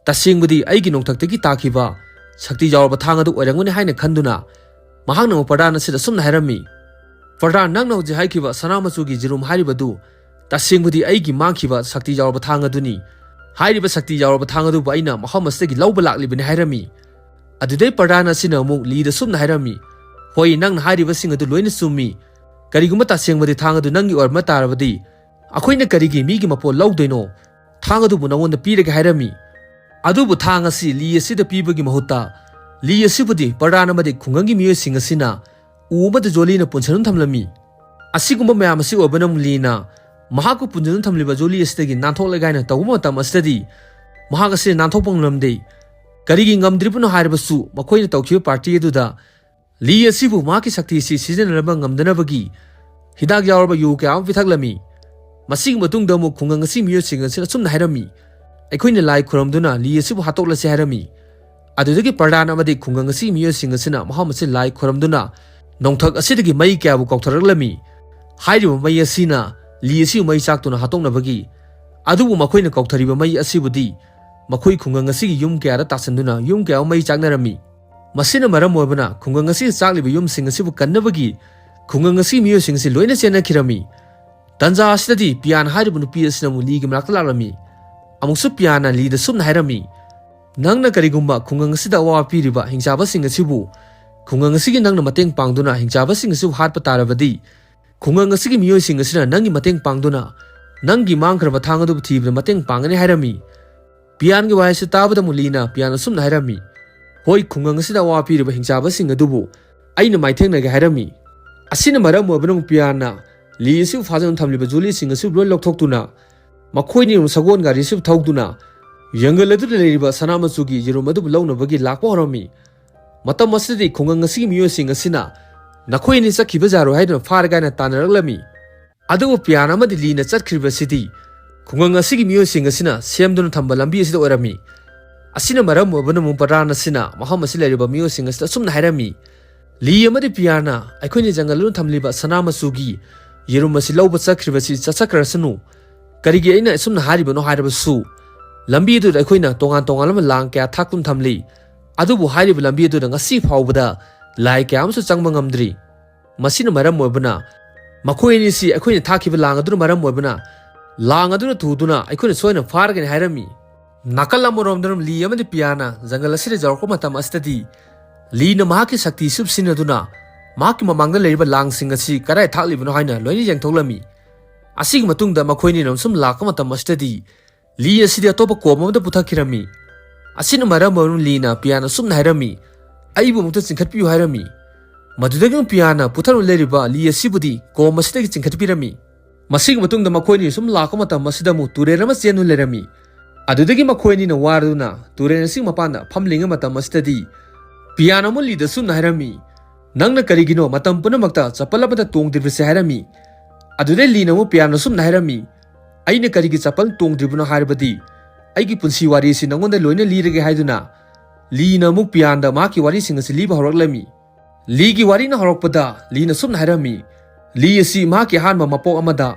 ꯇꯁꯦꯡꯕꯗꯤ ꯑꯩꯒꯤ ꯅꯣꯡꯊꯛꯇꯒꯤ ꯇꯥꯈꯤꯕ ꯁꯛꯇꯤ ꯌꯥꯎꯔꯕ ꯊꯥꯡ ꯑꯗꯨ ꯑꯣꯏꯔꯝꯒꯅꯤ" ꯍꯥꯏꯅ ꯈꯟꯗꯨꯅ ꯃꯍꯥꯛꯅ ꯑꯃꯨꯛ ꯄ꯭ꯔꯙꯥꯟ ꯑꯁꯤꯗ ꯑꯁꯨꯝꯅ ꯍꯥꯏꯔꯝꯃꯤ, "ꯄ꯭ꯔꯙꯥꯟ, ꯅꯪꯅ ꯍꯧꯖꯤꯛ ꯍꯥꯏꯈꯤꯕ ꯁꯅꯥ ꯃꯆꯨꯒꯤ ꯖꯤꯔꯨꯝ ꯍꯥꯏꯔꯤꯕꯗꯨ ꯇꯁꯦꯡꯕꯗꯤ ꯑꯩꯒꯤ ꯃꯥꯡꯈꯤꯕ ꯁꯛꯇꯤ ꯌꯥꯎꯔꯕ ꯊꯥꯡ ꯑꯗꯨꯅꯤ꯫ ꯍꯥꯏꯔꯤꯕ ꯁꯛꯇꯤ ꯌꯥꯎꯔꯕ ꯊꯥꯡ ꯑꯗꯨꯕꯨ ꯑꯩꯅ ꯃꯐꯝ ꯑꯁꯤꯗꯒꯤ ꯂꯧꯕ ꯂꯥꯛꯂꯤꯕꯅꯤ" ꯍꯥꯏꯔꯝꯃꯤ꯫ ꯑꯗꯨꯗꯩ ꯄ꯭ꯔꯙꯥꯟ ꯑꯁꯤꯅ ꯑꯃꯨꯛ ꯂꯤꯗ ꯁꯨꯝꯅ ꯍꯥꯏꯔꯝꯃꯤ, "ꯍꯣꯏ, ꯅꯪꯅ ꯍꯥꯏꯔꯤꯕꯁꯤꯡ ꯑꯗꯨ ꯂꯣꯏꯅ ꯆꯨꯝꯃꯤ꯫ ꯀꯔꯤꯒꯨꯝꯕ ꯇꯁꯦꯡꯕꯗꯤ ꯊꯥꯡ ꯑꯗꯨ ꯅꯪꯒꯤ ꯑꯣꯏꯔꯝꯕ ꯇꯥꯔꯕꯗꯤ ꯑꯩꯈꯣꯏꯅ ꯀꯔꯤꯒꯤ ꯃꯤꯒꯤ ꯃꯄꯣꯠ ꯂꯧꯗꯣꯏꯅꯣ? ꯊꯥꯡ ꯑꯗꯨꯕꯨ ꯅꯉꯣꯟꯗ ꯄꯤꯔꯒꯦ" ꯍꯥꯏꯔꯝꯃꯤ꯫ ꯑꯗꯨꯕꯨ ꯊꯥꯡ ꯑꯁꯤ ꯂꯤ ꯑꯁꯤꯗ ꯄꯤꯕꯒꯤ ꯃꯍꯨꯠꯇ ꯂꯤ ꯑꯁꯤꯕꯨꯗꯤ ꯄ꯭ꯔꯙꯥꯟ ꯑꯃꯗꯤ ꯈꯨꯡꯒꯪꯒꯤ ꯃꯤꯑꯣꯏꯁꯤꯡ ꯑꯁꯤꯅ ꯎ ꯑꯃꯗ ꯖꯣꯂꯤꯅ ꯄꯨꯟꯁꯤꯟꯗꯨꯅ ꯊꯝꯂꯝꯃꯤ꯫ ꯑꯁꯤꯒꯨꯝꯕ ꯃꯌꯥꯝ ꯑꯁꯤ ꯑꯣꯏꯕꯅ ꯂꯤꯅ ꯃꯍꯥꯛꯄꯨ ꯄꯨꯟꯗꯨꯅ ꯊꯝꯂꯤꯕ ꯖꯣꯂꯤ ꯑꯁꯤꯗꯒꯤ ꯅꯥꯟꯊꯣꯛꯂꯒꯦ ꯍꯥꯏꯅ ꯇꯧꯕ ꯃꯇꯝ ꯑꯁꯤꯗꯗꯤ ꯃꯍꯥꯛ ꯑꯁꯤ ꯅꯥꯟꯊꯣꯛꯄ ꯉꯝꯂꯝꯗꯦ꯫ ꯀꯔꯤꯒꯤ ꯉꯝꯗ꯭ꯔꯤꯕꯅꯣ ꯍꯥꯏꯔꯕꯁꯨ ꯃꯈꯣꯏꯅ ꯇꯧꯈꯤꯕ ꯄꯥꯔꯇꯤ ꯑꯗꯨꯗ ꯂꯤ ꯑꯁꯤꯕꯨ ꯃꯍꯥꯛꯀꯤ ꯁꯛꯇꯤ ꯑꯁꯤ ꯁꯤꯖꯤꯟꯅꯅꯕ ꯉꯝꯗꯅꯕꯒꯤ ꯍꯤꯗꯥꯛ ꯌꯥꯎꯔꯕ ꯌꯨ ꯀꯌꯥ ꯑꯃ ꯄꯤꯊꯛꯂꯝꯃꯤ꯫ ꯃꯁꯤꯒꯤ ꯃꯇꯨꯡꯗ ꯑꯃꯨꯛ ꯈꯨꯡꯒꯪ ꯑꯁꯤꯒꯤ ꯃꯤꯑꯣꯏꯁꯤꯡ ꯑꯁꯤꯅ ꯑꯁꯨꯝꯅ ꯍꯥꯏꯔꯝꯃꯤ, "ꯑꯩꯈꯣꯏꯅ ꯂꯥꯏ ꯈꯨꯔꯨꯝꯗꯨꯅ ꯂꯤ ꯑꯁꯤꯕꯨ ꯍꯥꯠꯇꯣꯛꯂꯁꯤ" ꯍꯥꯏꯔꯝꯃꯤ꯫ ꯑꯗꯨꯗꯒꯤ ꯄ꯭ꯔꯙꯥꯟ ꯑꯃꯗꯤ ꯈꯨꯡꯒꯪ ꯑꯁꯤꯒꯤ ꯃꯤꯑꯣꯏꯁꯤꯡ ꯑꯁꯤꯅ ꯃꯐꯝ ꯑꯁꯤ ꯂꯥꯏ ꯈꯨꯔꯨꯝꯗꯨꯅ ꯅꯣꯡꯊꯛ ꯑꯁꯤꯗꯒꯤ ꯃꯩ ꯀꯌꯥꯕꯨ ꯀꯧꯊꯔꯛꯂꯝꯃꯤ꯫ ꯍꯥꯏꯔꯤꯕ ꯃꯩ ꯑꯁꯤꯅ ꯂꯤ ꯑꯁꯤꯕꯨ ꯃꯩ ꯆꯥꯛꯇꯨꯅ ꯍꯥꯠꯇꯣꯛꯅꯕꯒꯤ, ꯑꯗꯨꯕꯨ ꯃꯈꯣꯏꯅ ꯀꯧꯊꯔꯤꯕ ꯃꯩ ꯑꯁꯤꯕꯨꯗꯤ ꯃꯈꯣꯏ ꯈꯨꯡꯒꯪ ꯑꯁꯤꯒꯤ ꯌꯨꯝ ꯀꯌꯥꯗ ꯇꯥꯁꯤꯟꯗꯨꯅ ꯌꯨꯝ ꯀꯌꯥ ꯃꯩ ꯆꯥꯛꯅꯔꯝꯃꯤ꯫ ꯃꯁꯤꯅ ꯃꯔꯝ ꯑꯣꯏꯕꯅ ꯈꯨꯡꯒꯪ ꯑꯁꯤꯗ ꯆꯥꯛꯂꯤꯕ ꯌꯨꯝꯁꯤꯡ ꯑꯁꯤꯕꯨ ꯀꯟꯅꯕꯒꯤ ꯈꯨꯡꯒꯪ ꯑꯁꯤꯒꯤ ꯃꯤꯑꯣꯏꯁꯤꯡ ꯑꯁꯤ ꯂꯣꯏꯅ ꯆꯦꯟꯅꯈꯤꯔꯝꯃꯤ꯫ ꯇꯟꯖꯥ ꯑꯁꯤꯗꯗꯤ ꯄꯤꯌꯥꯟ ꯍꯥꯏꯔꯤꯕ ꯅꯨꯄꯤ ꯑꯁꯤꯅ ꯑꯃꯨꯛ ꯂꯤꯒꯤ ꯃꯅꯥꯛꯇ ꯂꯥꯛꯂꯝꯃꯤ꯫ ꯑꯃꯨꯛꯁꯨ ꯄꯤꯌꯥꯟꯅ ꯂꯤꯗ ꯁꯨꯝꯅ ꯍꯥꯏꯔꯝꯃꯤ, "ꯅꯪꯅ ꯀꯔꯤꯒꯨꯝꯕ ꯈꯨꯡꯒꯪ ꯑꯁꯤꯗ ꯑꯋꯥꯕ ꯄꯤꯔꯤꯕ ꯍꯤꯡꯆꯥꯕꯁꯤꯡ ꯑꯁꯤꯕꯨ ꯈꯨꯡꯒꯪ ꯑꯁꯤꯒꯤ ꯅꯪꯅ ꯃꯇꯦꯡ ꯄꯥꯡꯗꯨꯅ ꯍꯤꯡꯆꯥꯕꯁꯤꯡ ꯑꯁꯤꯕꯨ ꯍꯥꯠꯄ ꯇꯥꯔꯕꯗꯤ, ꯈꯨꯡꯒꯪ ꯑꯁꯤꯒꯤ ꯃꯤꯑꯣꯏꯁꯤꯡ ꯑꯁꯤꯅ ꯅꯪꯒꯤ ꯃꯇꯦꯡ ꯄꯥꯡꯗꯨꯅ ꯅꯪꯒꯤ ꯃꯥꯡꯈ꯭ꯔꯕ ꯊꯥꯡ ꯑꯗꯨꯕꯨ ꯊꯤꯕꯗ ꯃꯇꯦꯡ ꯄꯥꯡꯒꯅꯤ" ꯍꯥꯏꯔꯝꯃꯤ꯫ ꯄꯤꯌꯥꯟꯒꯤ ꯋꯥꯍꯩꯁꯤ ꯇꯥꯕꯗ ꯑꯃꯨꯛ ꯂꯤꯅ ꯄꯤꯌꯥꯟ ꯑꯁꯨꯝꯅ ꯍꯥꯏꯔꯝꯃꯤ, "ꯍꯣꯏ, ꯈꯨꯡꯒꯪ ꯑꯁꯤꯗ ꯑꯋꯥꯕ ꯄꯤꯔꯤꯕ ꯍꯤꯡꯆꯥꯕꯁꯤꯡ ꯑꯗꯨꯕꯨ ꯑꯩꯅ ꯃꯥꯏꯊꯦꯡꯅꯒꯦ" ꯍꯥꯏꯔꯝꯃꯤ꯫ ꯑꯁꯤꯅ ꯃꯔꯝ ꯑꯣꯏꯕꯅ ꯑꯃꯨꯛ ꯄꯤꯌꯥꯟꯅ ꯂꯤ ꯑꯁꯤꯕꯨ ꯐꯥꯖꯅ ꯊꯝꯂꯤꯕ ꯖꯨꯂꯤꯁꯤꯡ ꯑꯁꯤ ꯂꯣꯏ ꯂꯧꯊꯣꯛꯇꯨꯅ ꯃꯈꯣꯏꯅꯤ ꯑꯃꯨꯛ ꯁꯒꯣꯜ ꯒꯥꯔꯤ ꯑꯁꯤꯕꯨ ꯊꯧꯗꯨꯅ ꯖꯪꯒꯜ ꯑꯗꯨꯗ ꯂꯩꯔꯤꯕ ꯁꯅꯥ ꯃꯆꯨꯒꯤ ꯌꯦꯔꯨꯝ ꯑꯗꯨꯕꯨ ꯂꯧꯅꯕꯒꯤ ꯂꯥꯛꯄ ꯍꯧꯔꯝꯃꯤ꯫ ꯃꯇꯝ ꯑꯁꯤꯗꯗꯤ ꯈꯨꯡꯒꯪ ꯑꯁꯤꯒꯤ ꯃꯤꯑꯣꯏꯁꯤꯡ ꯑꯁꯤꯅ ꯅꯈꯣꯏ ꯑꯅꯤ ꯆꯠꯈꯤꯕ ꯌꯥꯔꯣꯏ ꯍꯥꯏꯗꯨꯅ ꯐꯥꯔꯒꯦ ꯍꯥꯏꯅ ꯇꯥꯟꯅꯔꯛꯂꯝꯃꯤ꯫ ꯑꯗꯨꯕꯨ ꯄꯤꯌꯥꯟ ꯑꯃꯗꯤ ꯂꯤꯅ ꯆꯠꯈ꯭ꯔꯤꯕꯁꯤꯗꯤ ꯈꯨꯡꯒꯪ ꯑꯁꯤꯒꯤ ꯃꯤꯑꯣꯏꯁꯤꯡ ꯑꯁꯤꯅ ꯁꯦꯝꯗꯨꯅ ꯊꯝꯕ ꯂꯝꯕꯤ ꯑꯁꯤꯗ ꯑꯣꯏꯔꯝꯃꯤ꯫ ꯑꯁꯤꯅ ꯃꯔꯝ ꯑꯣꯏꯕꯅ ꯃꯨꯄꯔꯥꯟ ꯑꯁꯤꯅ ꯃꯐꯝ ꯑꯁꯤ ꯂꯩꯔꯤꯕ ꯃꯤꯑꯣꯏꯁꯤꯡ ꯑꯁꯤꯗ ꯑꯁꯨꯝꯅ ꯍꯥꯏꯔꯝꯃꯤ, "ꯂꯤ ꯑꯃꯗꯤ ꯄꯤꯌꯥꯟꯅ ꯑꯩꯈꯣꯏꯅ ꯖꯪꯒꯜ ꯑꯗꯨꯗ ꯊꯝꯂꯤꯕ ꯁꯅꯥ ꯃꯆꯨꯒꯤ ꯌꯦꯔꯨꯝ ꯑꯁꯤ ꯂꯧꯕ ꯆꯠꯈ꯭ꯔꯤꯕꯁꯤ ꯆꯠꯆꯈ꯭ꯔꯁꯅꯨ꯫ ꯀꯔꯤꯒꯤ ꯑꯩꯅ ꯑꯁꯨꯝꯅ ꯍꯥꯏꯔꯤꯕꯅꯣ ꯍꯥꯏꯔꯕꯁꯨ, ꯂꯝꯕꯤ ꯑꯗꯨꯗ ꯑꯩꯈꯣꯏꯅ ꯇꯣꯉꯥꯟ ꯇꯣꯉꯥꯟꯕ ꯂꯥꯡ ꯀꯌꯥ ꯊꯥꯛꯇꯨꯅ ꯊꯝꯂꯤ꯫ ꯑꯗꯨꯕꯨ ꯍꯥꯏꯔꯤꯕ ꯂꯝꯕꯤ ꯑꯗꯨꯗ ꯉꯁꯤ ꯐꯥꯎꯕꯗ ꯂꯥꯏ ꯀꯌꯥ ꯑꯃꯁꯨ ꯆꯪꯕ ꯉꯝꯗ꯭ꯔꯤ꯫ ꯃꯁꯤꯅ ꯃꯔꯝ ꯑꯣꯏꯕꯅ ꯃꯈꯣꯏ ꯑꯅꯤꯁꯤ ꯑꯩꯈꯣꯏꯅ ꯊꯥꯛꯈꯤꯕ ꯂꯥꯡ ꯑꯗꯨꯅ ꯃꯔꯝ ꯑꯣꯏꯕꯅ ꯂꯥꯡ ꯑꯗꯨꯅ ꯇꯨꯗꯨꯅ ꯑꯩꯈꯣꯏꯅ ꯁꯣꯏꯅ ꯐꯥꯔꯒꯅꯤ" ꯍꯥꯏꯔꯝꯃꯤ꯫ ꯅꯥꯀꯜ ꯑꯃꯔꯣꯝꯗꯅ ꯂꯤ ꯑꯃꯗꯤ ꯄꯤꯌꯥꯅ ꯖꯪꯒꯜ ꯑꯁꯤꯗ ꯌꯧꯔꯛꯄ ꯃꯇꯝ ꯑꯁꯤꯗꯗꯤ ꯂꯤꯅ ꯃꯍꯥꯛꯀꯤ ꯁꯛꯇꯤ ꯁꯨꯞ ꯁꯤꯖꯤꯟꯅꯗꯨꯅ ꯃꯍꯥꯛꯀꯤ ꯃꯃꯥꯡꯗ ꯂꯩꯔꯤꯕ ꯂꯥꯡꯁꯤꯡ ꯑꯁꯤ ꯀꯗꯥꯏ ꯊꯥꯛꯂꯤꯕꯅꯣ ꯍꯥꯏꯅ ꯂꯣꯏꯅ ꯌꯦꯡꯊꯣꯛꯂꯝꯃꯤ꯫ ꯑꯁꯤꯒꯤ ꯃꯇꯨꯡꯗ ꯃꯈꯣꯏꯅꯤꯅ ꯁꯨꯝ ꯂꯥꯛꯄ ꯃꯇꯝ ꯑꯁꯤꯗꯗꯤ ꯂꯤ ꯑꯁꯤꯗꯤ ꯑꯇꯣꯞꯄ ꯀꯣꯝ ꯑꯃꯗ ꯄꯨꯊꯛꯈꯤꯔꯝꯃꯤ꯫ ꯑꯁꯤꯅ ꯃꯔꯝ ꯑꯣꯏꯗꯨꯅ ꯂꯤꯅ ꯄꯤꯌꯥꯅ ꯁꯨꯝꯅ ꯍꯥꯏꯔꯝꯃꯤ, "ꯑꯩꯕꯨ ꯑꯃꯨꯛꯇ ꯆꯤꯡꯈꯠꯄꯤꯌꯨ" ꯍꯥꯏꯔꯝꯃꯤ꯫ ꯃꯗꯨꯗꯒꯤ ꯑꯃꯨꯛ ꯄꯤꯌꯥꯅ ꯄꯨꯊꯔꯨ ꯂꯩꯔꯤꯕ ꯂꯤ ꯑꯁꯤꯕꯨꯗꯤ ꯀꯣꯝ ꯑꯁꯤꯗꯒꯤ ꯆꯤꯡꯈꯠꯄꯤꯔꯝꯃꯤ꯫ ꯃꯁꯤꯒꯤ ꯃꯇꯨꯡꯗ ꯃꯈꯣꯏꯅꯤ ꯁꯨꯝ ꯂꯥꯛꯄ ꯃꯇꯝ ꯑꯁꯤꯗ ꯑꯃꯨꯛ ꯇꯨꯔꯦꯜ ꯑꯃ ꯆꯦꯟꯗꯨꯅ ꯂꯩꯔꯝꯃꯤ꯫ ꯑꯗꯨꯗꯒꯤ ꯃꯈꯣꯏ ꯑꯅꯤꯅ ꯋꯥꯔꯗꯨꯅ ꯇꯨꯔꯦꯜ ꯑꯁꯤꯒꯤ ꯃꯄꯥꯟꯗ ꯐꯝꯂꯤꯉꯩ ꯃꯇꯝ ꯑꯁꯤꯗꯗꯤ ꯄꯤꯌꯥꯅ ꯑꯃꯨꯛ ꯂꯤꯗ ꯁꯨꯝꯅ ꯍꯥꯏꯔꯝꯃꯤ, "ꯅꯪꯅ ꯀꯔꯤꯒꯤꯅꯣ ꯃꯇꯝ ꯄꯨꯝꯅꯃꯛꯇ ꯆꯄꯜ ꯑꯃꯠꯇ ꯇꯣꯡꯗ꯭ꯔꯤꯕꯁꯦ?" ꯍꯥꯏꯔꯝꯃꯤ꯫ ꯑꯗꯨꯗꯩ ꯂꯤꯅ ꯑꯃꯨꯛ ꯄꯤꯌꯥꯅ ꯁꯨꯝꯅ ꯍꯥꯏꯔꯝꯃꯤ, "ꯑꯩꯅ ꯀꯔꯤꯒꯤ ꯆꯄꯜ ꯇꯣꯡꯗ꯭ꯔꯤꯕꯅꯣ ꯍꯥꯏꯔꯕꯗꯤ ꯑꯩꯒꯤ ꯄꯨꯟꯁꯤ ꯋꯥꯔꯤ ꯑꯁꯤ ꯅꯉꯣꯟꯗ ꯂꯣꯏꯅ ꯂꯤꯔꯒꯦ" ꯍꯥꯏꯗꯨꯅ ꯂꯤꯅ ꯑꯃꯨꯛ ꯄꯤꯌꯥꯟꯗ ꯃꯍꯥꯛꯀꯤ ꯋꯥꯔꯤꯁꯤꯡ ꯑꯁꯤ ꯂꯤꯕ ꯍꯧꯔꯛꯂꯝꯃꯤ꯫ ꯂꯤꯒꯤ ꯋꯥꯔꯤꯅ ꯍꯧꯔꯛꯄꯗ ꯂꯤꯅ ꯁꯨꯝꯅ ꯍꯥꯏꯔꯝꯃꯤ, ꯂꯤ ꯑꯁꯤ ꯃꯍꯥꯛꯀꯤ ꯑꯍꯥꯟꯕ ꯃꯄꯣꯛ ꯑꯃꯗ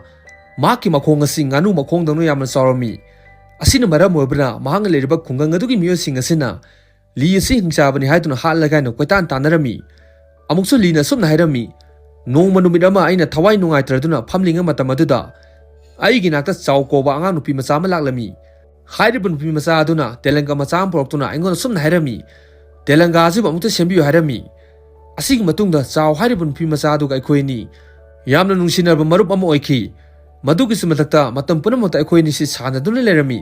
ꯃꯍꯥꯛꯀꯤ ꯃꯈꯣꯡ ꯑꯁꯤ ꯉꯥꯅꯨ ꯃꯈꯣꯡꯗꯧꯅ ꯌꯥꯝꯅ ꯆꯥꯎꯔꯝꯃꯤ꯫ ꯑꯁꯤꯅ ꯃꯔꯝ ꯑꯣꯏꯕꯅ ꯃꯍꯥꯛꯅ ꯂꯩꯔꯤꯕ ꯈꯨꯡꯒꯪ ꯑꯗꯨꯒꯤ ꯃꯤꯑꯣꯏꯁꯤꯡ ꯑꯁꯤꯅ ꯂꯤ ꯑꯁꯤ ꯍꯤꯡꯆꯥꯕꯅꯤ ꯍꯥꯏꯗꯨꯅ ꯍꯥꯠꯂꯒ ꯍꯥꯏꯅ ꯀꯣꯏꯇꯥꯟ ꯇꯥꯟꯅꯔꯝꯃꯤ꯫ ꯑꯃꯨꯛꯁꯨ ꯂꯤꯅ ꯑꯁꯨꯝꯅ ꯍꯥꯏꯔꯝꯃꯤ, "ꯅꯣꯡꯃ ꯅꯨꯃꯤꯠ ꯑꯃ ꯑꯩꯅ ꯊꯋꯥꯏ ꯅꯨꯡꯉꯥꯏꯇ꯭ꯔꯗꯨꯅ ꯐꯝꯂꯤꯉꯩ ꯃꯇꯝ ꯑꯗꯨꯗ ꯑꯩꯒꯤ ꯅꯥꯛꯇ ꯆꯥꯎ ꯀꯧꯕ ꯑꯉꯥꯡ ꯅꯨꯄꯤ ꯃꯆꯥ ꯑꯃ ꯂꯥꯛꯂꯝꯃꯤ꯫ ꯍꯥꯏꯔꯤꯕ ꯅꯨꯄꯤ ꯃꯆꯥ ꯑꯗꯨꯅ ꯇꯦꯂꯪꯒꯥ ꯃꯆꯥ ꯑꯃ ꯄꯨꯔꯛꯇꯨꯅ ꯑꯩꯉꯣꯟꯗ ꯁꯨꯝꯅ ꯍꯥꯏꯔꯝꯃꯤ, 'ꯇꯦꯂꯪꯒꯥ ꯑꯁꯤꯕꯨ ꯑꯃꯨꯛꯇ ꯁꯦꯝꯕꯤꯌꯨ' ꯍꯥꯏꯔꯝꯃꯤ꯫ ꯑꯁꯤꯒꯤ ꯃꯇꯨꯡꯗ ꯆꯥꯎ ꯍꯥꯏꯔꯤꯕ ꯅꯨꯄꯤ ꯃꯆꯥ ꯑꯗꯨꯒ ꯑꯩꯈꯣꯏ ꯑꯅꯤ ꯌꯥꯝꯅ ꯅꯨꯡꯁꯤꯅꯔꯕ ꯃꯔꯨꯞ ꯑꯃ ꯑꯣꯏꯈꯤ꯫ ꯃꯗꯨꯒꯤꯁꯨ ꯃꯊꯛꯇ ꯃꯇꯝ ꯄꯨꯝꯅꯃꯛꯇ ꯑꯩꯈꯣꯏ ꯑꯅꯤꯁꯤ ꯁꯥꯟꯅꯗꯨꯅ ꯂꯩꯔꯝꯃꯤ꯫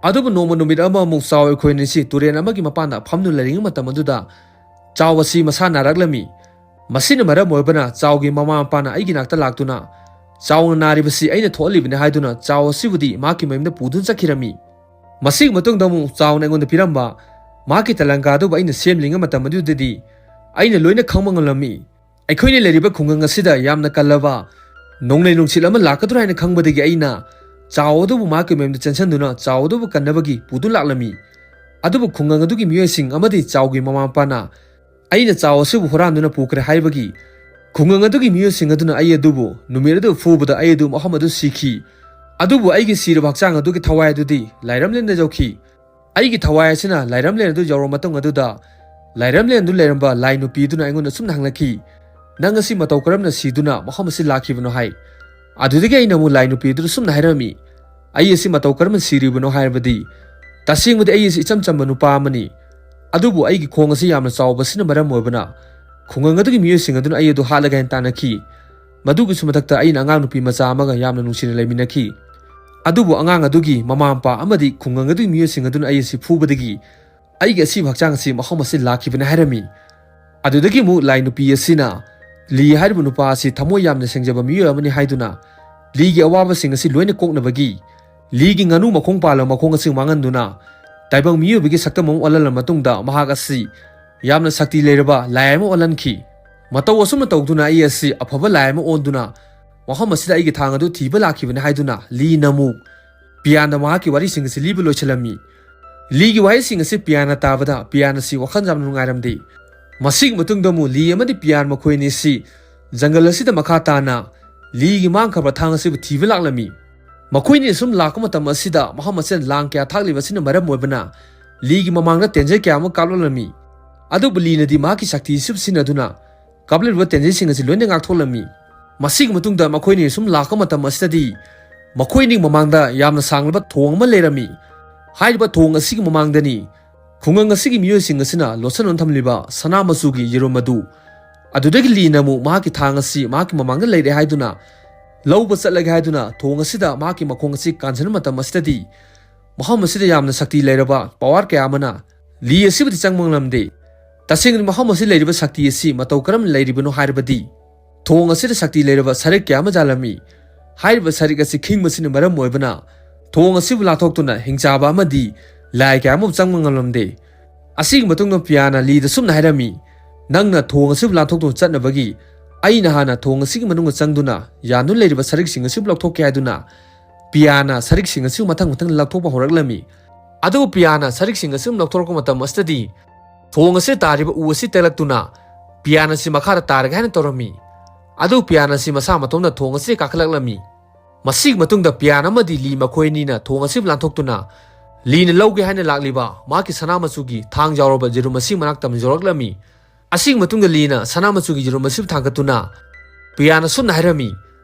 ꯑꯗꯨꯕꯨ ꯅꯣꯡꯃ ꯅꯨꯃꯤꯠ ꯑꯃ ꯑꯃꯨꯛ ꯆꯥꯎ ꯑꯩꯈꯣꯏ ꯑꯅꯤꯁꯤ ꯇꯨꯔꯦꯜ ꯑꯃꯒꯤ ꯃꯄꯥꯟꯗ ꯐꯝꯗꯨꯅ ꯂꯩꯔꯤꯉꯩ ꯃꯇꯝ ꯑꯗꯨꯗ ꯆꯥꯎ ꯑꯁꯤ ꯃꯁꯥ ꯅꯥꯔꯛꯂꯝꯃꯤ꯫ ꯃꯁꯤꯅ ꯃꯔꯝ ꯑꯣꯏꯕꯅ ꯆꯥꯎꯒꯤ ꯃꯃꯥ ꯃꯄꯥꯅ ꯑꯩꯒꯤ ꯅꯥꯛꯇ ꯂꯥꯛꯇꯨꯅ ꯆꯥꯎꯅ ꯅꯥꯔꯤꯕꯁꯤ ꯑꯩꯅ ꯊꯣꯛꯍꯜꯂꯤꯕꯅꯤ ꯍꯥꯏꯗꯨꯅ ꯆꯥꯎ ꯑꯁꯤꯕꯨꯗꯤ ꯃꯍꯥꯛꯀꯤ ꯃꯌꯨꯝꯗ ꯄꯨꯗꯨꯅ ꯆꯠꯈꯤꯔꯝꯃꯤ꯫ ꯃꯁꯤꯒꯤ ꯃꯇꯨꯡꯗ ꯑꯃꯨꯛ ꯆꯥꯎꯅ ꯑꯩꯉꯣꯟꯗ ꯄꯤꯔꯝꯕ ꯃꯍꯥꯛꯀꯤ ꯇꯦꯂꯪꯒꯥ ꯑꯗꯨꯕꯨ ꯑꯩꯅ ꯁꯦꯝꯂꯤꯉꯩ ꯃꯇꯝ ꯑꯗꯨꯗꯗꯤ ꯑꯩꯅ ꯂꯣꯏꯅ ꯈꯪꯕ ꯉꯝꯂꯝꯃꯤ꯫ ꯑꯩꯈꯣꯏꯅ ꯂꯩꯔꯤꯕ ꯈꯨꯡꯒꯪ ꯑꯁꯤꯗ ꯌꯥꯝꯅ ꯀꯜꯂꯕ ꯅꯣꯡꯂꯩ ꯅꯨꯡꯁꯤꯠ ꯑꯃ ꯂꯥꯛꯀꯗ꯭ꯔꯥ ꯍꯥꯏꯅ ꯈꯪꯕꯗꯒꯤ ꯑꯩꯅ ꯆꯥꯎ ꯑꯗꯨꯕꯨ ꯃꯍꯥꯛꯀꯤ ꯃꯌꯨꯝꯗ ꯆꯦꯟꯁꯤꯟꯗꯨꯅ ꯆꯥꯎ ꯑꯗꯨꯕꯨ ꯀꯟꯅꯕꯒꯤ ꯄꯨꯗꯨꯅ ꯂꯥꯛꯂꯝꯃꯤ꯫ ꯑꯗꯨꯕꯨ ꯈꯨꯡꯒꯪ ꯑꯗꯨꯒꯤ ꯃꯤꯑꯣꯏꯁꯤꯡ ꯑꯃꯗꯤ ꯆꯥꯎꯒꯤ ꯃꯃꯥ ꯃꯄꯥꯅ ꯑꯩꯅ ꯆꯥꯎ ꯑꯁꯤꯕꯨ ꯍꯨꯔꯥꯟꯗꯨꯅ ꯄꯨꯈ꯭ꯔꯦ ꯍꯥꯏꯕꯒꯤ ꯈꯨꯡꯒꯪ ꯑꯗꯨꯒꯤ ꯃꯤꯑꯣꯏꯁꯤꯡ ꯑꯗꯨꯅ ꯑꯩ ꯑꯗꯨꯕꯨ ꯅꯨꯃꯤꯠ ꯑꯗꯨ ꯐꯨꯕꯗ ꯑꯩ ꯑꯗꯨ ꯃꯐꯝ ꯑꯗꯨ ꯁꯤꯈꯤ꯫ ꯑꯗꯨꯕꯨ ꯑꯩꯒꯤ ꯁꯤꯔꯕ ꯍꯛꯆꯥꯡ ꯑꯗꯨꯒꯤ ꯊꯋꯥꯏ ꯑꯗꯨꯗꯤ ꯂꯥꯏꯔꯝꯂꯦꯟꯗ ꯌꯧꯈꯤ꯫ ꯑꯩꯒꯤ ꯊꯋꯥꯏ ꯑꯁꯤꯅ ꯂꯥꯏꯔꯝꯂꯦꯟ ꯑꯗꯨ ꯌꯧꯔꯕ ꯃꯇꯨꯡ ꯑꯗꯨꯗ ꯂꯥꯏꯔꯝꯂꯦꯟ ꯑꯗꯨ ꯂꯩꯔꯝꯕ ꯂꯥꯏ ꯅꯨꯄꯤ ꯑꯗꯨꯅ ꯑꯩꯉꯣꯟꯗ ꯑꯁꯨꯝꯅ ꯍꯪꯂꯛꯈꯤ, "ꯅꯪ ꯑꯁꯤ ꯃꯇꯧ ꯀꯔꯝꯅ ꯁꯤꯗꯨꯅ ꯃꯐꯝ ꯑꯁꯤ ꯂꯥꯛꯈꯤꯕꯅꯣ?" ꯍꯥꯏ꯫ ꯑꯗꯨꯗꯒꯤ ꯑꯩꯅ ꯑꯃꯨꯛ ꯂꯥꯏ ꯅꯨꯄꯤ ꯑꯗꯨꯗ ꯁꯨꯝꯅ ꯍꯥꯏꯔꯝꯃꯤ, "ꯑꯩ ꯑꯁꯤ ꯃꯇꯧ ꯀꯔꯝꯅ ꯁꯤꯔꯤꯕꯅꯣ ꯍꯥꯏꯔꯕꯗꯤ ꯇꯁꯦꯡꯕꯗꯤ ꯑꯩ ꯑꯁꯤ ꯏꯆꯝ ꯆꯝꯕ ꯅꯨꯄꯥ ꯑꯃꯅꯤ꯫ ꯑꯗꯨꯕꯨ ꯑꯩꯒꯤ ꯈꯣꯡ ꯑꯁꯤ ꯌꯥꯝꯅ ꯆꯥꯎꯕꯁꯤꯅ ꯃꯔꯝ ꯑꯣꯏꯕꯅ ꯈꯨꯡꯒꯪ ꯑꯗꯨꯒꯤ ꯃꯤꯑꯣꯏꯁꯤꯡ ꯑꯗꯨꯅ ꯑꯩ ꯑꯗꯨ ꯍꯥꯠꯂꯒꯦ ꯍꯥꯏꯅ ꯇꯥꯟꯅꯈꯤ꯫ ꯃꯗꯨꯒꯤꯁꯨ ꯃꯊꯛꯇ ꯑꯩꯅ ꯑꯉꯥꯡ ꯅꯨꯄꯤ ꯃꯆꯥ ꯑꯃꯒ ꯌꯥꯝꯅ ꯅꯨꯡꯁꯤꯅ ꯂꯩꯃꯤꯟꯅꯈꯤ꯫ ꯑꯗꯨꯕꯨ ꯑꯉꯥꯡ ꯑꯗꯨꯒꯤ ꯃꯃꯥ ꯃꯄꯥ ꯑꯃꯗꯤ ꯈꯨꯡꯒꯪ ꯑꯗꯨꯒꯤ ꯃꯤꯑꯣꯏꯁꯤꯡ ꯑꯗꯨꯅ ꯑꯩ ꯑꯁꯤ ꯐꯨꯕꯗꯒꯤ ꯑꯩꯒꯤ ꯑꯁꯤꯕ ꯍꯛꯆꯥꯡ ꯑꯁꯤ ꯃꯐꯝ ꯑꯁꯤ ꯂꯥꯛꯈꯤꯕꯅꯤ" ꯍꯥꯏꯔꯝꯃꯤ꯫ ꯑꯗꯨꯗꯒꯤ ꯑꯃꯨꯛ ꯂꯥꯏ ꯅꯨꯄꯤ ꯑꯁꯤꯅ ꯂꯤ ꯍꯥꯏꯔꯤꯕ ꯅꯨꯄꯥ ꯑꯁꯤ ꯊꯃꯣꯏ ꯌꯥꯝꯅ ꯁꯦꯡꯖꯕ ꯃꯤꯑꯣꯏ ꯑꯃꯅꯤ ꯍꯥꯏꯗꯨꯅ ꯂꯤꯒꯤ ꯑꯋꯥꯕꯁꯤꯡ ꯑꯁꯤ ꯂꯣꯏꯅ ꯀꯣꯛꯅꯕꯒꯤ ꯂꯤꯒꯤ ꯉꯥꯅꯨ ꯃꯈꯣꯡ ꯄꯥꯜꯂꯕ ꯃꯈꯣꯡ ꯑꯁꯤ ꯃꯥꯡꯍꯟꯗꯨꯅ ꯇꯥꯏꯕꯪ ꯃꯤꯑꯣꯏꯕꯒꯤ ꯁꯛꯇꯝ ꯑꯃ ꯑꯣꯜꯍꯜꯂ ꯃꯇꯨꯡꯗ ꯃꯍꯥꯛ ꯑꯁꯤ ꯌꯥꯝꯅ ꯁꯛꯇꯤ ꯂꯩꯔꯕ ꯂꯥꯏ ꯑꯃ ꯑꯣꯜꯍꯟꯈꯤ꯫ "ꯃꯇꯧ ꯑꯁꯨꯝꯅ ꯇꯧꯗꯨꯅ ꯑꯩ ꯑꯁꯤ ꯑꯐꯕ ꯂꯥꯏ ꯑꯃ ꯑꯣꯟꯗꯨꯅ ꯃꯐꯝ ꯑꯁꯤꯗ ꯑꯩꯒꯤ ꯊꯥꯡ ꯑꯗꯨ ꯊꯤꯕ ꯂꯥꯛꯈꯤꯕꯅꯤ" ꯍꯥꯏꯗꯨꯅ ꯂꯤꯅ ꯑꯃꯨꯛ ꯄꯤꯌꯥꯟꯗ ꯃꯍꯥꯛꯀꯤ ꯋꯥꯔꯤꯁꯤꯡ ꯑꯁꯤ ꯂꯤꯕ ꯂꯣꯏꯁꯤꯜꯂꯝꯃꯤ꯫ ꯂꯤꯒꯤ ꯋꯥꯍꯩꯁꯤꯡ ꯑꯁꯤ ꯄꯤꯌꯥꯟꯅ ꯇꯥꯕꯗ ꯄꯤꯌꯥꯟ ꯑꯁꯤ ꯋꯥꯈꯜ ꯌꯥꯝꯅ ꯅꯨꯡꯉꯥꯏꯔꯝꯗꯦ꯫ ꯃꯁꯤꯒꯤ ꯃꯇꯨꯡꯗ ꯑꯃꯨꯛ ꯂꯤ ꯑꯃꯗꯤ ꯄꯤꯌꯥꯟ ꯃꯈꯣꯏ ꯑꯅꯤ ꯑꯁꯤ ꯖꯪꯒꯜ ꯑꯁꯤꯗ ꯃꯈꯥ ꯇꯥꯅ ꯂꯤꯒꯤ ꯃꯥꯡꯈ꯭ꯔꯕ ꯊꯥꯡ ꯑꯁꯤꯕꯨ ꯊꯤꯕ ꯂꯥꯛꯂꯝꯃꯤ꯫ ꯃꯈꯣꯏꯅꯤ ꯑꯁꯨꯝ ꯂꯥꯛꯄ ꯃꯇꯝ ꯑꯁꯤꯗ ꯃꯐꯝ ꯑꯁꯤꯗ ꯂꯥꯡ ꯀꯌꯥ ꯊꯥꯛꯂꯤꯕ ꯑꯁꯤꯅ ꯃꯔꯝ ꯑꯣꯏꯕꯅ ꯂꯤꯒꯤ ꯃꯃꯥꯡꯗ ꯇꯦꯟꯖꯩ ꯀꯌꯥ ꯑꯃ ꯀꯥꯞꯂꯛꯂꯝꯃꯤ꯫ ꯑꯗꯨꯕꯨ ꯂꯤꯅꯗꯤ ꯃꯍꯥꯛꯀꯤ ꯁꯛꯇꯤ ꯑꯁꯤꯕꯨ ꯁꯤꯖꯤꯟꯅꯗꯨꯅ ꯀꯥꯞꯂꯛꯂꯤꯕ ꯇꯦꯟꯖꯩꯁꯤꯡ ꯑꯁꯤ ꯂꯣꯏꯅ ꯉꯥꯛꯊꯣꯛꯂꯝꯃꯤ꯫ ꯃꯁꯤꯒꯤ ꯃꯇꯨꯡꯗ ꯃꯈꯣꯏꯅꯤ ꯁꯨꯝ ꯂꯥꯛꯄ ꯃꯇꯝ ꯑꯁꯤꯗꯗꯤ ꯃꯈꯣꯏꯅꯤ ꯃꯃꯥꯡꯗ ꯌꯥꯝꯅ ꯁꯥꯡꯂꯕ ꯊꯣꯡ ꯑꯃ ꯂꯩꯔꯝꯃꯤ꯫ ꯍꯥꯏꯔꯤꯕ ꯊꯣꯡ ꯑꯁꯤꯒꯤ ꯃꯃꯥꯡꯗꯅꯤ ꯈꯨꯡꯒꯪ ꯑꯁꯤꯒꯤ ꯃꯤꯑꯣꯏꯁꯤꯡ ꯑꯁꯤꯅ ꯂꯣꯠꯁꯤꯟꯗꯨꯅ ꯊꯝꯂꯤꯕ ꯁꯅꯥ ꯃꯆꯨꯒꯤ ꯌꯦꯔꯨꯝ ꯑꯗꯨ꯫ ꯑꯗꯨꯗꯒꯤ ꯂꯤꯅ ꯑꯃꯨꯛ ꯃꯍꯥꯛꯀꯤ ꯊꯥꯡ ꯑꯁꯤ ꯃꯍꯥꯛꯀꯤ ꯃꯃꯥꯡꯗ ꯂꯩꯔꯦ ꯍꯥꯏꯗꯨꯅ ꯂꯧꯕ ꯆꯠꯂꯒꯦ ꯍꯥꯏꯗꯨꯅ ꯊꯣꯡ ꯑꯁꯤꯗ ꯃꯍꯥꯛꯀꯤ ꯃꯈꯣꯡ ꯑꯁꯤ ꯀꯥꯟꯁꯤꯟꯕ ꯃꯇꯝ ꯑꯁꯤꯗꯗꯤ ꯃꯐꯝ ꯑꯁꯤꯗ ꯌꯥꯝꯅ ꯁꯛꯇꯤ ꯂꯩꯔꯕ ꯄꯋꯥꯔ ꯀꯌꯥ ꯑꯃꯅ ꯂꯤ ꯑꯁꯤꯕꯨꯗꯤ ꯆꯪꯕ ꯉꯝꯂꯝꯗꯦ꯫ ꯇꯁꯦꯡꯅ ꯃꯐꯝ ꯑꯁꯤ ꯂꯩꯔꯤꯕ ꯁꯛꯇꯤ ꯑꯁꯤ ꯃꯇꯧ ꯀꯔꯝꯅ ꯂꯩꯔꯤꯕꯅꯣ ꯍꯥꯏꯔꯕꯗꯤ ꯊꯣꯡ ꯑꯁꯤꯗ ꯁꯛꯇꯤ ꯂꯩꯔꯕ ꯁꯔꯤꯛ ꯀꯌꯥ ꯑꯃ ꯌꯥꯜꯂꯝꯃꯤ꯫ ꯍꯥꯏꯔꯤꯕ ꯁꯔꯤꯛ ꯑꯁꯤ ꯈꯤꯡꯕꯁꯤꯅ ꯃꯔꯝ ꯑꯣꯏꯕꯅ ꯊꯣꯡ ꯑꯁꯤꯕꯨ ꯂꯥꯟꯊꯣꯛꯇꯨꯅ ꯍꯤꯡꯆꯥꯕ ꯑꯃꯗꯤ ꯂꯥꯏ ꯀꯌꯥ ꯑꯃꯕꯨ ꯆꯪꯕ ꯉꯝꯂꯝꯗꯦ꯫ ꯑꯁꯤꯒꯤ ꯃꯇꯨꯡꯗ ꯄꯤꯌꯥꯅ ꯂꯤꯗ ꯁꯨꯝꯅ ꯍꯥꯏꯔꯝꯃꯤ, "ꯅꯪꯅ ꯊꯣꯡ ꯑꯁꯤꯕꯨ ꯂꯥꯟꯊꯣꯛꯇꯨꯅ ꯆꯠꯅꯕꯒꯤ ꯑꯩꯅ ꯍꯥꯟꯅ ꯊꯣꯡ ꯑꯁꯤꯒꯤ ꯃꯅꯨꯡꯗ ꯆꯪꯗꯨꯅ ꯌꯥꯟꯗꯨꯅ ꯂꯩꯔꯤꯕ ꯁꯔꯤꯛꯁꯤꯡ ꯑꯁꯤꯕꯨ ꯂꯧꯊꯣꯛꯀꯦ" ꯍꯥꯏꯗꯨꯅ ꯄꯤꯌꯥꯅ ꯁꯔꯤꯛꯁꯤꯡ ꯑꯁꯤꯕꯨ ꯃꯊꯪ ꯃꯊꯪ ꯂꯧꯊꯣꯛꯄ ꯍꯧꯔꯛꯂꯝꯃꯤ꯫ ꯑꯗꯨꯕꯨ ꯄꯤꯌꯥꯅ ꯁꯔꯤꯛꯁꯤꯡ ꯑꯁꯤꯕꯨ ꯂꯧꯊꯣꯔꯛꯄ ꯃꯇꯝ ꯑꯁꯤꯗꯗꯤ ꯊꯣꯡ ꯑꯁꯤꯗ ꯇꯥꯔꯤꯕ ꯎ ꯑꯁꯤ ꯇꯦꯛꯂꯛꯇꯨꯅ ꯄꯤꯌꯥꯟ ꯑꯁꯤ ꯃꯈꯥꯗ ꯇꯥꯔꯒꯦ ꯍꯥꯏꯅ ꯇꯧꯔꯝꯃꯤ꯫ ꯑꯗꯨꯕꯨ ꯄꯤꯌꯥꯟ ꯑꯁꯤ ꯃꯁꯥ ꯃꯇꯣꯝꯗ ꯊꯣꯡ ꯑꯁꯤ ꯀꯥꯈꯠꯂꯛꯂꯝꯃꯤ꯫ ꯃꯁꯤꯒꯤ ꯃꯇꯨꯡꯗ ꯄꯤꯌꯥꯟ ꯑꯃꯗꯤ ꯂꯤ ꯃꯈꯣꯏ ꯑꯅꯤꯅ ꯊꯣꯡ ꯑꯁꯤꯕꯨ ꯂꯥꯟꯊꯣꯛꯇꯨꯅ ꯂꯤꯅ ꯂꯧꯒꯦ ꯍꯥꯏꯅ ꯂꯥꯛꯂꯤꯕ ꯃꯍꯥꯛꯀꯤ ꯁꯅꯥ ꯃꯆꯨꯒꯤ ꯊꯥꯡ ꯌꯥꯎꯔꯕ ꯌꯦꯔꯨꯝ ꯑꯁꯤ ꯃꯅꯥꯛꯇ ꯌꯧꯔꯛꯂꯝꯃꯤ꯫ ꯑꯁꯤꯒꯤ ꯃꯇꯨꯡꯗ ꯂꯤꯅ ꯁꯅꯥ ꯃꯆꯨꯒꯤ ꯌꯦꯔꯨꯝ ꯑꯁꯤꯕꯨ ꯊꯥꯡꯒꯠꯇꯨꯅ ꯄꯤꯌꯥꯟ ꯑꯁꯨꯝꯅ ꯍꯥꯏꯔꯝꯃꯤ,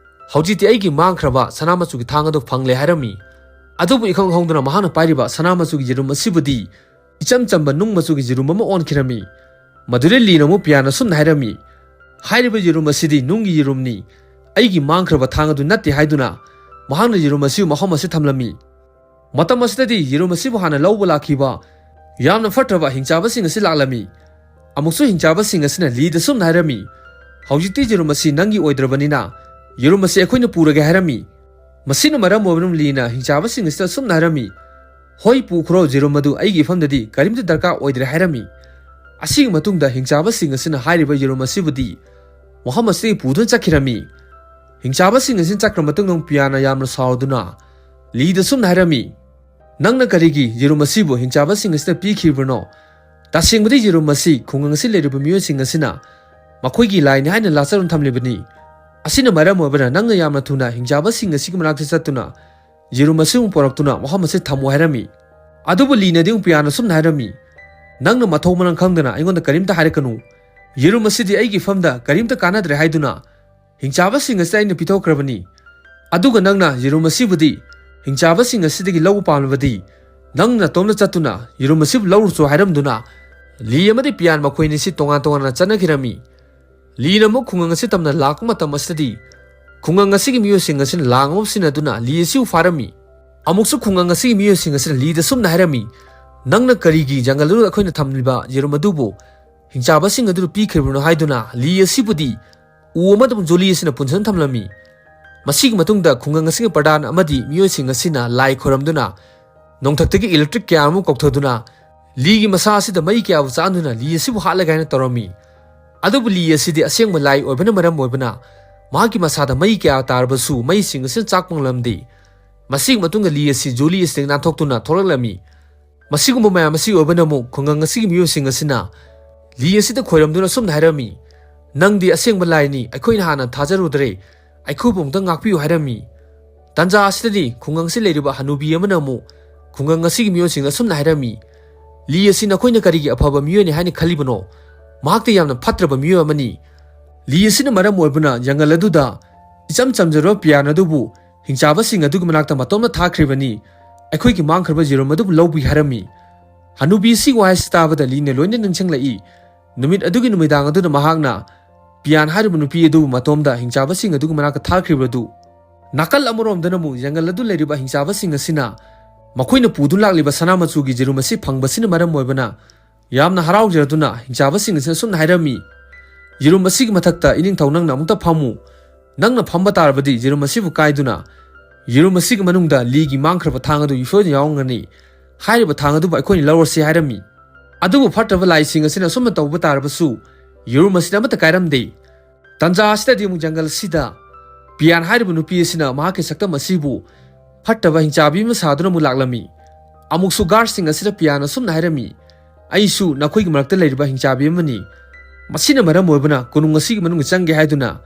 "ꯍꯧꯖꯤꯛꯇꯤ ꯑꯩꯒꯤ ꯃꯥꯡꯈ꯭ꯔꯕ ꯁꯅꯥ ꯃꯆꯨꯒꯤ ꯊꯥꯡ ꯑꯗꯨ ꯐꯪꯂꯦ" ꯍꯥꯏꯔꯝꯃꯤ꯫ ꯑꯗꯨꯕꯨ ꯏꯈꯪ ꯈꯪꯍꯧꯗꯅ ꯃꯍꯥꯛꯅ ꯄꯥꯏꯔꯤꯕ ꯁꯅꯥ ꯃꯆꯨꯒꯤ ꯌꯦꯔꯨꯝ ꯑꯁꯤꯕꯨꯗꯤ ꯏꯆꯝ ꯆꯝꯕ ꯅꯨꯡ ꯃꯆꯨꯒꯤ ꯌꯦꯔꯨꯝ ꯑꯃ ꯑꯣꯟꯈꯤꯔꯝꯃꯤ꯫ ꯃꯗꯨꯗ ꯂꯤꯅ ꯑꯃꯨꯛ ꯄꯤꯌꯥꯟ ꯑꯁꯨꯝꯅ ꯍꯥꯏꯔꯝꯃꯤ, "ꯍꯥꯏꯔꯤꯕ ꯌꯦꯔꯨꯝ ꯑꯁꯤꯗꯤ ꯅꯨꯡꯒꯤ ꯌꯦꯔꯨꯝꯅꯤ, ꯑꯩꯒꯤ ꯃꯥꯡꯈ꯭ꯔꯕ ꯊꯥꯡ ꯑꯗꯨ ꯅꯠꯇꯦ" ꯍꯥꯏꯗꯨꯅ ꯃꯍꯥꯛꯅ ꯌꯦꯔꯨꯝ ꯑꯁꯤꯕꯨ ꯃꯐꯝ ꯑꯁꯤꯗ ꯊꯝꯂꯝꯃꯤ꯫ ꯃꯇꯝ ꯑꯁꯤꯗꯗꯤ ꯌꯦꯔꯨꯝ ꯑꯁꯤꯕꯨ ꯍꯥꯟꯅ ꯂꯧꯕ ꯂꯥꯛꯈꯤꯕ ꯌꯥꯝꯅ ꯐꯠꯇ꯭ꯔꯕ ꯍꯤꯡꯆꯥꯕꯁꯤꯡ ꯑꯁꯤ ꯂꯥꯛꯂꯝꯃꯤ꯫ ꯑꯃꯨꯛꯁꯨ ꯍꯤꯡꯆꯥꯕꯁꯤꯡ ꯑꯁꯤꯅ ꯂꯤꯗ ꯁꯨꯝꯅ ꯍꯥꯏꯔꯝꯃꯤ, "ꯍꯧꯖꯤꯛꯇꯤ ꯌꯦꯔꯨꯝ ꯑꯁꯤ ꯅꯪꯒꯤ ꯑꯣꯏꯗ꯭ꯔꯕꯅꯤꯅ "ꯌꯦꯔꯨꯝ ꯑꯁꯤ ꯑꯩꯈꯣꯏꯅ ꯄꯨꯔꯒꯦ" ꯍꯥꯏꯔꯝꯃꯤ꯫ ꯃꯁꯤꯅ ꯃꯔꯝ ꯑꯣꯏꯗꯨꯅ ꯂꯤꯅ ꯍꯤꯡꯆꯥꯕꯁꯤꯡ ꯑꯁꯤꯗ ꯑꯁꯨꯝꯅ ꯍꯥꯏꯔꯝꯃꯤ, "ꯍꯣꯏ, ꯄꯨꯈ꯭ꯔꯣ, ꯌꯦꯔꯨꯝ ꯑꯗꯨ ꯑꯩꯒꯤ ꯏꯐꯝꯗꯗꯤ ꯀꯔꯤꯝꯇ ꯗꯔꯀꯥꯔ ꯑꯣꯏꯗ꯭ꯔꯦ" ꯍꯥꯏꯔꯝꯃꯤ꯫ ꯑꯁꯤꯒꯤ ꯃꯇꯨꯡꯗ ꯍꯤꯡꯆꯥꯕꯁꯤꯡ ꯑꯁꯤꯅ ꯍꯥꯏꯔꯤꯕ ꯌꯦꯔꯨꯝ ꯑꯁꯤꯕꯨꯗꯤ ꯃꯐꯝ ꯑꯁꯤꯗꯒꯤ ꯄꯨꯗꯨꯅ ꯆꯠꯈꯤꯔꯝꯃꯤ꯫ ꯍꯤꯡꯆꯥꯕꯁꯤꯡ ꯑꯁꯤꯅ ꯆꯠꯈ꯭ꯔ ꯃꯇꯨꯡꯗ ꯑꯃꯨꯛ ꯄꯤꯌꯥꯅ ꯌꯥꯝꯅ ꯁꯥꯎꯗꯨꯅ ꯂꯤꯗ ꯑꯁꯨꯝꯅ ꯍꯥꯏꯔꯝꯃꯤ, "ꯅꯪꯅ ꯀꯔꯤꯒꯤ ꯌꯦꯔꯨꯝ ꯑꯁꯤꯕꯨ ꯍꯤꯡꯆꯥꯕꯁꯤꯡ ꯑꯁꯤꯗ ꯄꯤꯈꯤꯕꯅꯣ? ꯇꯁꯦꯡꯕꯗꯤ ꯌꯦꯔꯨꯝ ꯑꯁꯤ ꯈꯨꯡꯒꯪ ꯑꯁꯤ ꯂꯩꯔꯤꯕ ꯃꯤꯑꯣꯏꯁꯤꯡ ꯑꯁꯤꯅ ꯃꯈꯣꯏꯒꯤ ꯂꯥꯏꯅꯤ ꯍꯥꯏꯅ ꯂꯥꯠꯆꯗꯨꯅ ꯊꯝꯂꯤꯕꯅꯤ꯫ ꯑꯁꯤꯅ ꯃꯔꯝ ꯑꯣꯏꯕꯅ ꯅꯪꯅ ꯌꯥꯝꯅ ꯊꯨꯅ ꯍꯤꯡꯆꯥꯕꯁꯤꯡ ꯑꯁꯤꯒꯤ ꯃꯅꯥꯛꯇ ꯆꯠꯇꯨꯅ ꯌꯦꯔꯨꯝ ꯑꯁꯤ ꯑꯃꯨꯛ ꯄꯨꯔꯛꯇꯨꯅ ꯃꯐꯝ ꯑꯁꯤꯗ ꯊꯝꯃꯨ" ꯍꯥꯏꯔꯝꯃꯤ꯫ ꯑꯗꯨꯕꯨ ꯂꯤꯅꯗꯤ ꯑꯃꯨꯛ ꯄꯤꯌꯥꯅ ꯑꯁꯨꯝꯅ ꯍꯥꯏꯔꯝꯃꯤ, "ꯅꯪꯅ ꯃꯊꯣꯡ ꯃꯔꯝ ꯈꯪꯗꯅ ꯑꯩꯉꯣꯟꯗ ꯀꯔꯤꯝꯇ ꯍꯥꯏꯔꯛꯀꯅꯨ꯫ ꯌꯦꯔꯨꯝ ꯑꯁꯤꯗꯤ ꯑꯩꯒꯤ ꯏꯐꯝꯗ ꯀꯔꯤꯝꯇ ꯀꯥꯟꯅꯗ꯭ꯔꯦ ꯍꯥꯏꯗꯨꯅ ꯍꯤꯡꯆꯥꯕꯁꯤꯡ ꯑꯁꯤꯗ ꯑꯩꯅ ꯄꯤꯊꯣꯛꯈ꯭ꯔꯕꯅꯤ꯫ ꯑꯗꯨꯒ ꯅꯪꯅ ꯌꯦꯔꯨꯝ ꯑꯁꯤꯕꯨꯗꯤ ꯍꯤꯡꯆꯥꯕꯁꯤꯡ ꯑꯁꯤꯗꯒꯤ ꯂꯧꯕ ꯄꯥꯝꯂꯕꯗꯤ ꯅꯪ ꯅꯇꯣꯝꯇ ꯆꯠꯇꯨꯅ ꯌꯦꯔꯨꯝ ꯑꯁꯤꯕꯨ ꯂꯧꯔꯨꯆꯣ" ꯍꯥꯏꯔꯝꯗꯨꯅ ꯂꯤ ꯑꯃꯗꯤ ꯄꯤꯌꯥꯟ ꯃꯈꯣꯏ ꯑꯅꯤꯁꯤ ꯇꯣꯉꯥꯟ ꯇꯣꯉꯥꯟꯅ ꯆꯠꯅꯈꯤꯔꯝꯃꯤ꯫ ꯂꯤꯅ ꯑꯃꯨꯛ ꯈꯨꯡꯒꯪ ꯑꯁꯤ ꯇꯝꯅ ꯂꯥꯛꯄ ꯃꯇꯝ ꯑꯁꯤꯗꯗꯤ ꯈꯨꯡꯒꯪ ꯑꯁꯤꯒꯤ ꯃꯤꯑꯣꯏꯁꯤꯡ ꯑꯁꯤꯅ ꯂꯥꯡ ꯑꯃ ꯁꯤꯖꯤꯟꯅꯗꯨꯅ ꯂꯤ ꯑꯁꯤꯕꯨ ꯐꯥꯔꯝꯃꯤ꯫ ꯑꯃꯨꯛꯁꯨ ꯈꯨꯡꯒꯪ ꯑꯁꯤꯒꯤ ꯃꯤꯑꯣꯏꯁꯤꯡ ꯑꯁꯤꯅ ꯂꯤꯗ ꯁꯨꯝꯅ ꯍꯥꯏꯔꯝꯃꯤ, "ꯅꯪꯅ ꯀꯔꯤꯒꯤ ꯖꯪꯒꯜ ꯑꯗꯨꯗ ꯑꯩꯈꯣꯏꯅ ꯊꯝꯂꯤꯕ ꯌꯦꯔꯨꯝ ꯑꯗꯨꯕꯨ ꯍꯤꯡꯆꯥꯕꯁꯤꯡ ꯑꯗꯨꯗ ꯄꯤꯈ꯭ꯔꯤꯕꯅꯣ?" ꯍꯥꯏꯗꯨꯅ ꯂꯤ ꯑꯁꯤꯕꯨꯗꯤ ꯎ ꯑꯃꯗ ꯖꯣꯂꯤ ꯑꯁꯤꯅ ꯄꯨꯟꯁꯤꯟ ꯊꯝꯂꯝꯃꯤ꯫ ꯃꯁꯤꯒꯤ ꯃꯇꯨꯡꯗ ꯈꯨꯡꯒꯪ ꯑꯁꯤꯒꯤ ꯄ꯭ꯔꯙꯥꯟ ꯑꯃꯗꯤ ꯃꯤꯑꯣꯏꯁꯤꯡ ꯑꯁꯤꯅ ꯂꯥꯏ ꯈꯣꯏꯔꯝꯗꯨꯅ ꯅꯣꯡꯊꯛꯇꯒꯤ ꯏꯂꯦꯛꯇ꯭ꯔꯤꯛ ꯀꯌꯥ ꯑꯃ ꯀꯧꯊꯗꯨꯅ ꯂꯤꯒꯤ ꯃꯁꯥ ꯑꯁꯤꯗ ꯃꯩ ꯀꯌꯥꯕꯨ ꯆꯥꯛꯍꯟꯗꯨꯅ ꯂꯤ ꯑꯁꯤꯕꯨ ꯍꯥꯠꯂꯒꯦ ꯍꯥꯏꯅ ꯇꯧꯔꯝꯃꯤ꯫ ꯑꯗꯨꯕꯨ ꯂꯤ ꯑꯁꯤꯗꯤ ꯑꯁꯦꯡꯕ ꯂꯥꯏ ꯑꯣꯏꯕꯅ ꯃꯔꯝ ꯑꯣꯏꯕꯅ ꯃꯍꯥꯛꯀꯤ ꯃꯁꯥꯗ ꯃꯩ ꯀꯌꯥ ꯇꯥꯔꯕꯁꯨ ꯃꯩꯁꯤꯡ ꯑꯁꯤꯅ ꯆꯥꯛꯄ ꯉꯝꯂꯝꯗꯦ꯫ ꯃꯁꯤꯒꯤ ꯃꯇꯨꯡꯗ ꯂꯤ ꯑꯁꯤ ꯖꯣꯂꯤ ꯑꯁꯤꯗꯒꯤ ꯅꯥꯟꯊꯣꯛꯇꯨꯅ ꯊꯣꯛꯂꯛꯂꯝꯃꯤ꯫ ꯃꯁꯤꯒꯨꯝꯕ ꯃꯌꯥꯝ ꯑꯁꯤ ꯑꯣꯏꯕꯅ ꯑꯃꯨꯛ ꯈꯨꯡꯒꯪ ꯑꯁꯤꯒꯤ ꯃꯤꯑꯣꯏꯁꯤꯡ ꯑꯁꯤꯅ ꯂꯤ ꯑꯁꯤꯗ ꯈꯣꯏꯔꯝꯗꯨꯅ ꯑꯁꯨꯝꯅ ꯍꯥꯏꯔꯝꯃꯤ, "ꯅꯪꯗꯤ ꯑꯁꯦꯡꯕ ꯂꯥꯏꯅꯤ, ꯑꯩꯈꯣꯏꯅ ꯍꯥꯟꯅ ꯊꯥꯖꯔꯨꯗ꯭ꯔꯦ, ꯑꯩꯈꯣꯏꯕꯨ ꯑꯃꯨꯛꯇꯪ ꯉꯥꯛꯄꯤꯌꯨ" ꯍꯥꯏꯔꯝꯃꯤ꯫ ꯇꯥꯟꯖꯥ ꯑꯁꯤꯗꯗꯤ ꯈꯨꯡꯒꯪ ꯑꯁꯤꯗ ꯂꯩꯔꯤꯕ ꯍꯅꯨꯕꯤ ꯑꯃꯅ ꯑꯃꯨꯛ ꯈꯨꯡꯒꯪ ꯑꯁꯤꯒꯤ ꯃꯤꯑꯣꯏꯁꯤꯡꯗ ꯑꯁꯨꯝꯅ ꯍꯥꯏꯔꯝꯃꯤ, "ꯂꯤ ꯑꯁꯤ ꯅꯈꯣꯏꯅ ꯀꯔꯤꯒꯤ ꯑꯐꯕ ꯃꯤꯑꯣꯏꯅꯤ ꯍꯥꯏꯅ ꯈꯜꯂꯤꯕꯅꯣ? ꯃꯍꯥꯛꯇꯤ ꯌꯥꯝꯅ ꯐꯠꯇ꯭ꯔꯕ ꯃꯤꯑꯣꯏ ꯑꯃꯅꯤ꯫ ꯂꯤ ꯑꯁꯤꯅ ꯃꯔꯝ ꯑꯣꯏꯕꯅ ꯖꯪꯒꯜ ꯑꯗꯨꯗ ꯏꯆꯝ ꯆꯝꯖꯔꯕ ꯄꯤꯌꯥꯟ ꯑꯗꯨꯕꯨ ꯍꯤꯡꯆꯥꯕꯁꯤꯡ ꯑꯗꯨꯒꯤ ꯃꯅꯥꯛꯇ ꯃꯇꯣꯝꯇ ꯊꯥꯈ꯭ꯔꯤꯕꯅꯤ꯫ ꯑꯩꯈꯣꯏꯒꯤ ꯃꯥꯡꯈ꯭ꯔꯕ ꯌꯦꯔꯨꯝ ꯑꯗꯨꯕꯨ ꯂꯧꯕꯤ" ꯍꯥꯏꯔꯝꯃꯤ꯫ ꯍꯅꯨꯕꯤ ꯑꯁꯤꯒꯤ ꯋꯥꯍꯩꯁꯤ ꯇꯥꯕꯗ ꯂꯤꯅ ꯂꯣꯏꯅ ꯅꯤꯡꯁꯤꯡꯂꯛꯏ꯫ ꯅꯨꯃꯤꯠ ꯑꯗꯨꯒꯤ ꯅꯨꯃꯤꯗꯥꯡ ꯑꯗꯨꯗ ꯃꯍꯥꯛꯅ ꯄꯤꯌꯥꯟ ꯍꯥꯏꯔꯤꯕ ꯅꯨꯄꯤ ꯑꯗꯨꯕꯨ ꯃꯇꯣꯝꯗ ꯍꯤꯡꯆꯥꯕꯁꯤꯡ ꯑꯗꯨꯒꯤ ꯃꯅꯥꯛꯇ ꯊꯥꯈ꯭ꯔꯤꯕ ꯑꯗꯨ꯫ ꯅꯥꯀꯜ ꯑꯃꯔꯣꯝꯗꯅ ꯑꯃꯨꯛ ꯖꯪꯒꯜ ꯑꯗꯨ ꯂꯩꯔꯤꯕ ꯍꯤꯡꯆꯥꯕꯁꯤꯡ ꯑꯁꯤꯅ ꯃꯈꯣꯏꯅ ꯄꯨꯗꯨꯅ ꯂꯥꯛꯂꯤꯕ ꯁꯅꯥ ꯃꯆꯨꯒꯤ ꯌꯦꯔꯨꯝ ꯑꯁꯤ ꯐꯪꯕꯁꯤꯅ ꯃꯔꯝ ꯑꯣꯏꯕꯅ ꯌꯥꯝꯅ ꯍꯔꯥꯎꯖꯔꯗꯨꯅ ꯍꯤꯡꯆꯥꯕꯁꯤꯡ ꯑꯁꯤꯅ ꯑꯁꯨꯝꯅ ꯍꯥꯏꯔꯝꯃꯤ, "ꯌꯦꯔꯨꯝ ꯑꯁꯤꯒꯤ ꯃꯊꯛꯇ ꯏꯅꯤꯡꯊꯧ ꯅꯪꯅ ꯑꯃꯨꯛꯇ ꯐꯝꯃꯨ꯫ "ꯅꯪꯅ ꯐꯝꯕ ꯇꯥꯔꯕꯗꯤ ꯌꯦꯔꯨꯝ ꯑꯁꯤꯕꯨ ꯀꯥꯏꯗꯨꯅ ꯌꯦꯔꯨꯝ ꯑꯁꯤꯒꯤ ꯃꯅꯨꯡꯗ ꯂꯤꯒꯤ ꯃꯥꯡꯈ꯭ꯔꯕ ꯊꯥꯡ ꯑꯗꯨ ꯏꯁꯣꯏꯗꯅ ꯌꯥꯎꯔꯝꯒꯅꯤ꯫ ꯍꯥꯏꯔꯤꯕ ꯊꯥꯡ ꯑꯗꯨꯕꯨ ꯑꯩꯈꯣꯏꯅ ꯂꯧꯔꯁꯤ" ꯍꯥꯏꯔꯝꯃꯤ꯫ ꯑꯗꯨꯕꯨ ꯐꯠꯇꯕ ꯂꯥꯏꯁꯤꯡ ꯑꯁꯤꯅ ꯑꯁꯨꯝꯅ ꯇꯧꯕ ꯇꯥꯔꯕꯁꯨ ꯌꯦꯔꯨꯝ ꯑꯁꯤꯗ ꯑꯃꯠꯇ ꯀꯥꯏꯔꯝꯗꯦ꯫ ꯇꯟꯖꯥ ꯑꯁꯤꯗꯗꯤ ꯑꯃꯨꯛ ꯖꯪꯒꯜ ꯑꯁꯤꯗ ꯄꯤꯌꯥꯟ ꯍꯥꯏꯔꯤꯕ ꯅꯨꯄꯤ ꯑꯁꯤꯅ ꯃꯍꯥꯛꯀꯤ ꯁꯛꯇꯝ ꯑꯁꯤꯕꯨ ꯐꯠꯇꯕ ꯍꯤꯡꯆꯥꯕꯤ ꯑꯃ ꯁꯥꯗꯨꯅ ꯑꯃꯨꯛ ꯂꯥꯛꯂꯝꯃꯤ꯫ ꯑꯃꯨꯛꯁꯨ ꯒꯥꯔꯗꯁꯤꯡ ꯑꯁꯤꯗ ꯄꯤꯌꯥꯟ ꯑꯁꯨꯝꯅ ꯍꯥꯏꯔꯝꯃꯤ, "ꯑꯩꯁꯨ ꯅꯈꯣꯏꯒꯤ ꯃꯔꯛꯇ ꯂꯩꯔꯤꯕ ꯍꯤꯡꯆꯥꯕꯤ ꯑꯃꯅꯤ꯫ ꯃꯁꯤꯅ ꯃꯔꯝ ꯑꯣꯏꯕꯅ ꯀꯣꯅꯨꯡ ꯑꯁꯤꯒꯤ ꯃꯅꯨꯡꯗ ꯆꯪꯒꯦ" ꯍꯥꯏꯗꯨꯅ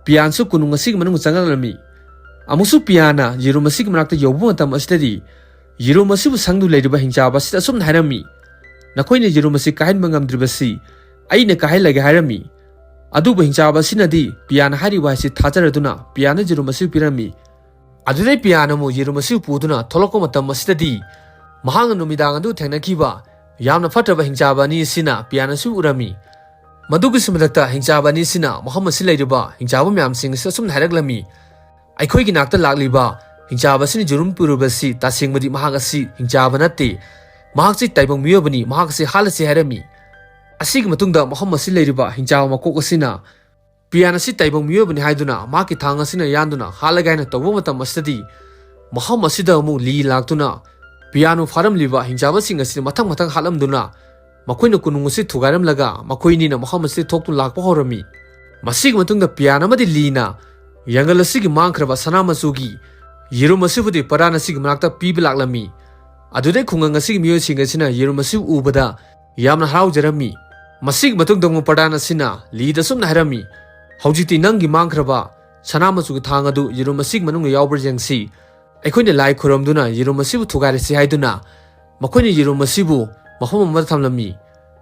ꯄꯤꯌꯥꯟꯁꯨ ꯀꯣꯅꯨꯡ ꯑꯁꯤꯒꯤ ꯃꯅꯨꯡꯗ ꯆꯪꯂꯛꯂꯝꯃꯤ꯫ ꯑꯃꯨꯛꯁꯨ ꯄꯤꯌꯥꯟꯅ ꯌꯦꯔꯨꯝ ꯑꯁꯤꯒꯤ ꯃꯅꯥꯛꯇ ꯌꯧꯕ ꯃꯇꯝ ꯑꯁꯤꯗꯗꯤ ꯌꯦꯔꯨꯝ ꯑꯁꯤꯕꯨ ꯁꯪꯗꯨ ꯂꯩꯔꯤꯕ ꯍꯤꯡꯆꯥꯕ ꯑꯁꯤꯗ ꯑꯁꯨꯝꯅ ꯍꯥꯏꯔꯝꯃꯤ, "ꯅꯈꯣꯏꯅ ꯌꯦꯔꯨꯝ ꯑꯁꯤ ꯀꯥꯏꯍꯟꯕ ꯉꯝꯗ꯭ꯔꯤꯕꯁꯤ ꯑꯩꯅ ꯀꯥꯏꯍꯜꯂꯒꯦ" ꯍꯥꯏꯔꯝꯃꯤ꯫ ꯑꯗꯨꯕꯨ ꯍꯤꯡꯆꯥꯕ ꯑꯁꯤꯅꯗꯤ ꯄꯤꯌꯥꯟꯅ ꯍꯥꯏꯔꯤꯕ ꯍꯥꯏꯁꯤ ꯊꯥꯖꯔꯗꯨꯅ ꯄꯤꯌꯥꯟꯅ ꯌꯦꯔꯨꯝ ꯑꯁꯤ ꯄꯤꯔꯝꯃꯤ꯫ ꯑꯗꯨꯗꯩ ꯄꯤꯌꯥꯟꯅ ꯑꯃꯨꯛ ꯌꯦꯔꯨꯝ ꯑꯁꯤ ꯄꯨꯗꯨꯅ ꯊꯣꯛꯂꯛꯄ ꯃꯇꯝ ꯑꯁꯤꯗꯗꯤ ꯃꯍꯥꯛꯅ ꯅꯨꯃꯤꯗꯥꯡ ꯑꯗꯨ ꯊꯦꯡꯅꯈꯤꯕ ꯌꯥꯝꯅ ꯐꯠꯇ꯭ꯔꯕ ꯍꯤꯡꯆꯥꯕ ꯑꯅꯤ ꯑꯁꯤꯅ ꯄꯤꯌꯥꯟꯅ ꯑꯁꯤ ꯎꯔꯝꯃꯤ꯫ ꯃꯗꯨꯒꯤꯁꯨ ꯃꯊꯛꯇ ꯍꯤꯡꯆꯥꯕ ꯑꯅꯤꯁꯤꯅ ꯃꯐꯝ ꯑꯁꯤ ꯂꯩꯔꯤꯕ ꯍꯤꯡꯆꯥꯕ ꯃꯌꯥꯝꯁꯤꯡ ꯑꯁꯤ ꯑꯁꯨꯝꯅ ꯍꯥꯏꯔꯛꯂꯝꯃꯤ, "ꯑꯩꯈꯣꯏꯒꯤ ꯅꯥꯛꯇ ꯂꯥꯛꯂꯤꯕ ꯍꯤꯡꯆꯥꯕ ꯑꯁꯤꯅ ꯌꯦꯔꯨꯝ ꯄꯨꯔꯤꯕꯁꯤ ꯇꯁꯦꯡꯕꯗꯤ ꯃꯍꯥꯛ ꯑꯁꯤ ꯍꯤꯡꯆꯥꯕ ꯅꯠꯇꯦ, ꯃꯍꯥꯛꯁꯤ ꯇꯥꯏꯕꯪ ꯃꯤꯑꯣꯏꯕꯅꯤ, ꯃꯍꯥꯛ ꯑꯁꯤ ꯍꯥꯠꯂꯁꯤ" ꯍꯥꯏꯔꯝꯃꯤ꯫ ꯑꯁꯤꯒꯤ ꯃꯇꯨꯡꯗ ꯃꯐꯝ ꯑꯁꯤ ꯂꯩꯔꯤꯕ ꯍꯤꯡꯆꯥꯕ ꯃꯀꯣꯛ ꯑꯁꯤꯅ ꯄꯤꯌꯥꯟ ꯑꯁꯤ ꯇꯥꯏꯕꯪ ꯃꯤꯑꯣꯏꯕꯅꯤ ꯍꯥꯏꯗꯨꯅ ꯃꯍꯥꯛꯀꯤ ꯊꯥꯡ ꯑꯁꯤꯅ ꯌꯥꯟꯗꯨꯅ ꯍꯥꯠꯂꯒꯦ ꯍꯥꯏꯅ ꯇꯧꯕ ꯃꯇꯝ ꯑꯁꯤꯗꯗꯤ ꯃꯐꯝ ꯑꯁꯤꯗ ꯑꯃꯨꯛ ꯂꯤ ꯂꯥꯛꯇꯨꯅ ꯄꯤꯌꯥꯟꯕꯨ ꯐꯥꯔꯝꯂꯤꯕ ꯍꯤꯡꯆꯥꯕꯁꯤꯡ ꯑꯁꯤ ꯃꯊꯪ ꯃꯊꯪ ꯍꯥꯠꯂꯝꯗꯨꯅ ꯃꯈꯣꯏꯅ ꯀꯣꯅꯨꯡ ꯑꯁꯤ ꯊꯨꯒꯥꯏꯔꯝꯂꯒ ꯃꯈꯣꯏ ꯑꯅꯤꯅ ꯃꯐꯝ ꯑꯁꯤꯗ ꯊꯣꯛꯇꯨꯅ ꯂꯥꯛꯄ ꯍꯧꯔꯝꯃꯤ꯫ ꯃꯁꯤꯒꯤ ꯃꯇꯨꯡꯗ ꯄꯤꯌꯥꯟ ꯑꯃꯗꯤ ꯂꯤꯅ ꯌꯥꯡꯒꯜ ꯑꯁꯤꯒꯤ ꯃꯥꯡꯈ꯭ꯔꯕ ꯁꯅꯥ ꯃꯆꯨꯒꯤ ꯌꯦꯔꯨꯝ ꯑꯁꯤꯕꯨꯗꯤ ꯄꯔꯥꯟ ꯑꯁꯤꯒꯤ ꯃꯅꯥꯛꯇ ꯄꯤꯕ ꯂꯥꯛꯂꯝꯃꯤ꯫ ꯑꯗꯨꯗꯩ ꯈꯨꯡꯒꯪ ꯑꯁꯤꯒꯤ ꯃꯤꯑꯣꯏꯁꯤꯡ ꯑꯁꯤꯅ ꯌꯦꯔꯨꯝ ꯑꯁꯤ ꯎꯕꯗ ꯌꯥꯝꯅ ꯍꯔꯥꯎꯖꯔꯝꯃꯤ꯫ ꯃꯁꯤꯒꯤ ꯃꯇꯨꯡꯗ ꯑꯃꯨꯛ ꯄ꯭ꯔꯙꯥꯟ ꯑꯁꯤꯅ ꯂꯤꯗ ꯑꯁꯨꯝꯅ ꯍꯥꯏꯔꯝꯃꯤ, "ꯍꯧꯖꯤꯛꯇꯤ ꯅꯪꯒꯤ ꯃꯥꯡꯈ꯭ꯔꯕ ꯁꯅꯥ ꯃꯆꯨꯒꯤ ꯊꯥꯡ ꯑꯗꯨ ꯌꯦꯔꯨꯝ ꯑꯁꯤꯒꯤ ꯃꯅꯨꯡꯗ ꯌꯥꯎꯕ꯭ꯔꯥ ꯌꯦꯡꯁꯤ꯫ ꯑꯩꯈꯣꯏꯅ ꯂꯥꯏ ꯈꯨꯔꯨꯝꯗꯨꯅ ꯌꯦꯔꯨꯝ ꯑꯁꯤꯕꯨ ꯊꯨꯒꯥꯏꯔꯁꯤ" ꯍꯥꯏꯗꯨꯅ ꯃꯈꯣꯏꯅ ꯌꯦꯔꯨꯝ ꯑꯁꯤꯕꯨ ꯃꯐꯝ ꯑꯃꯗ ꯊꯝꯂꯝꯃꯤ꯫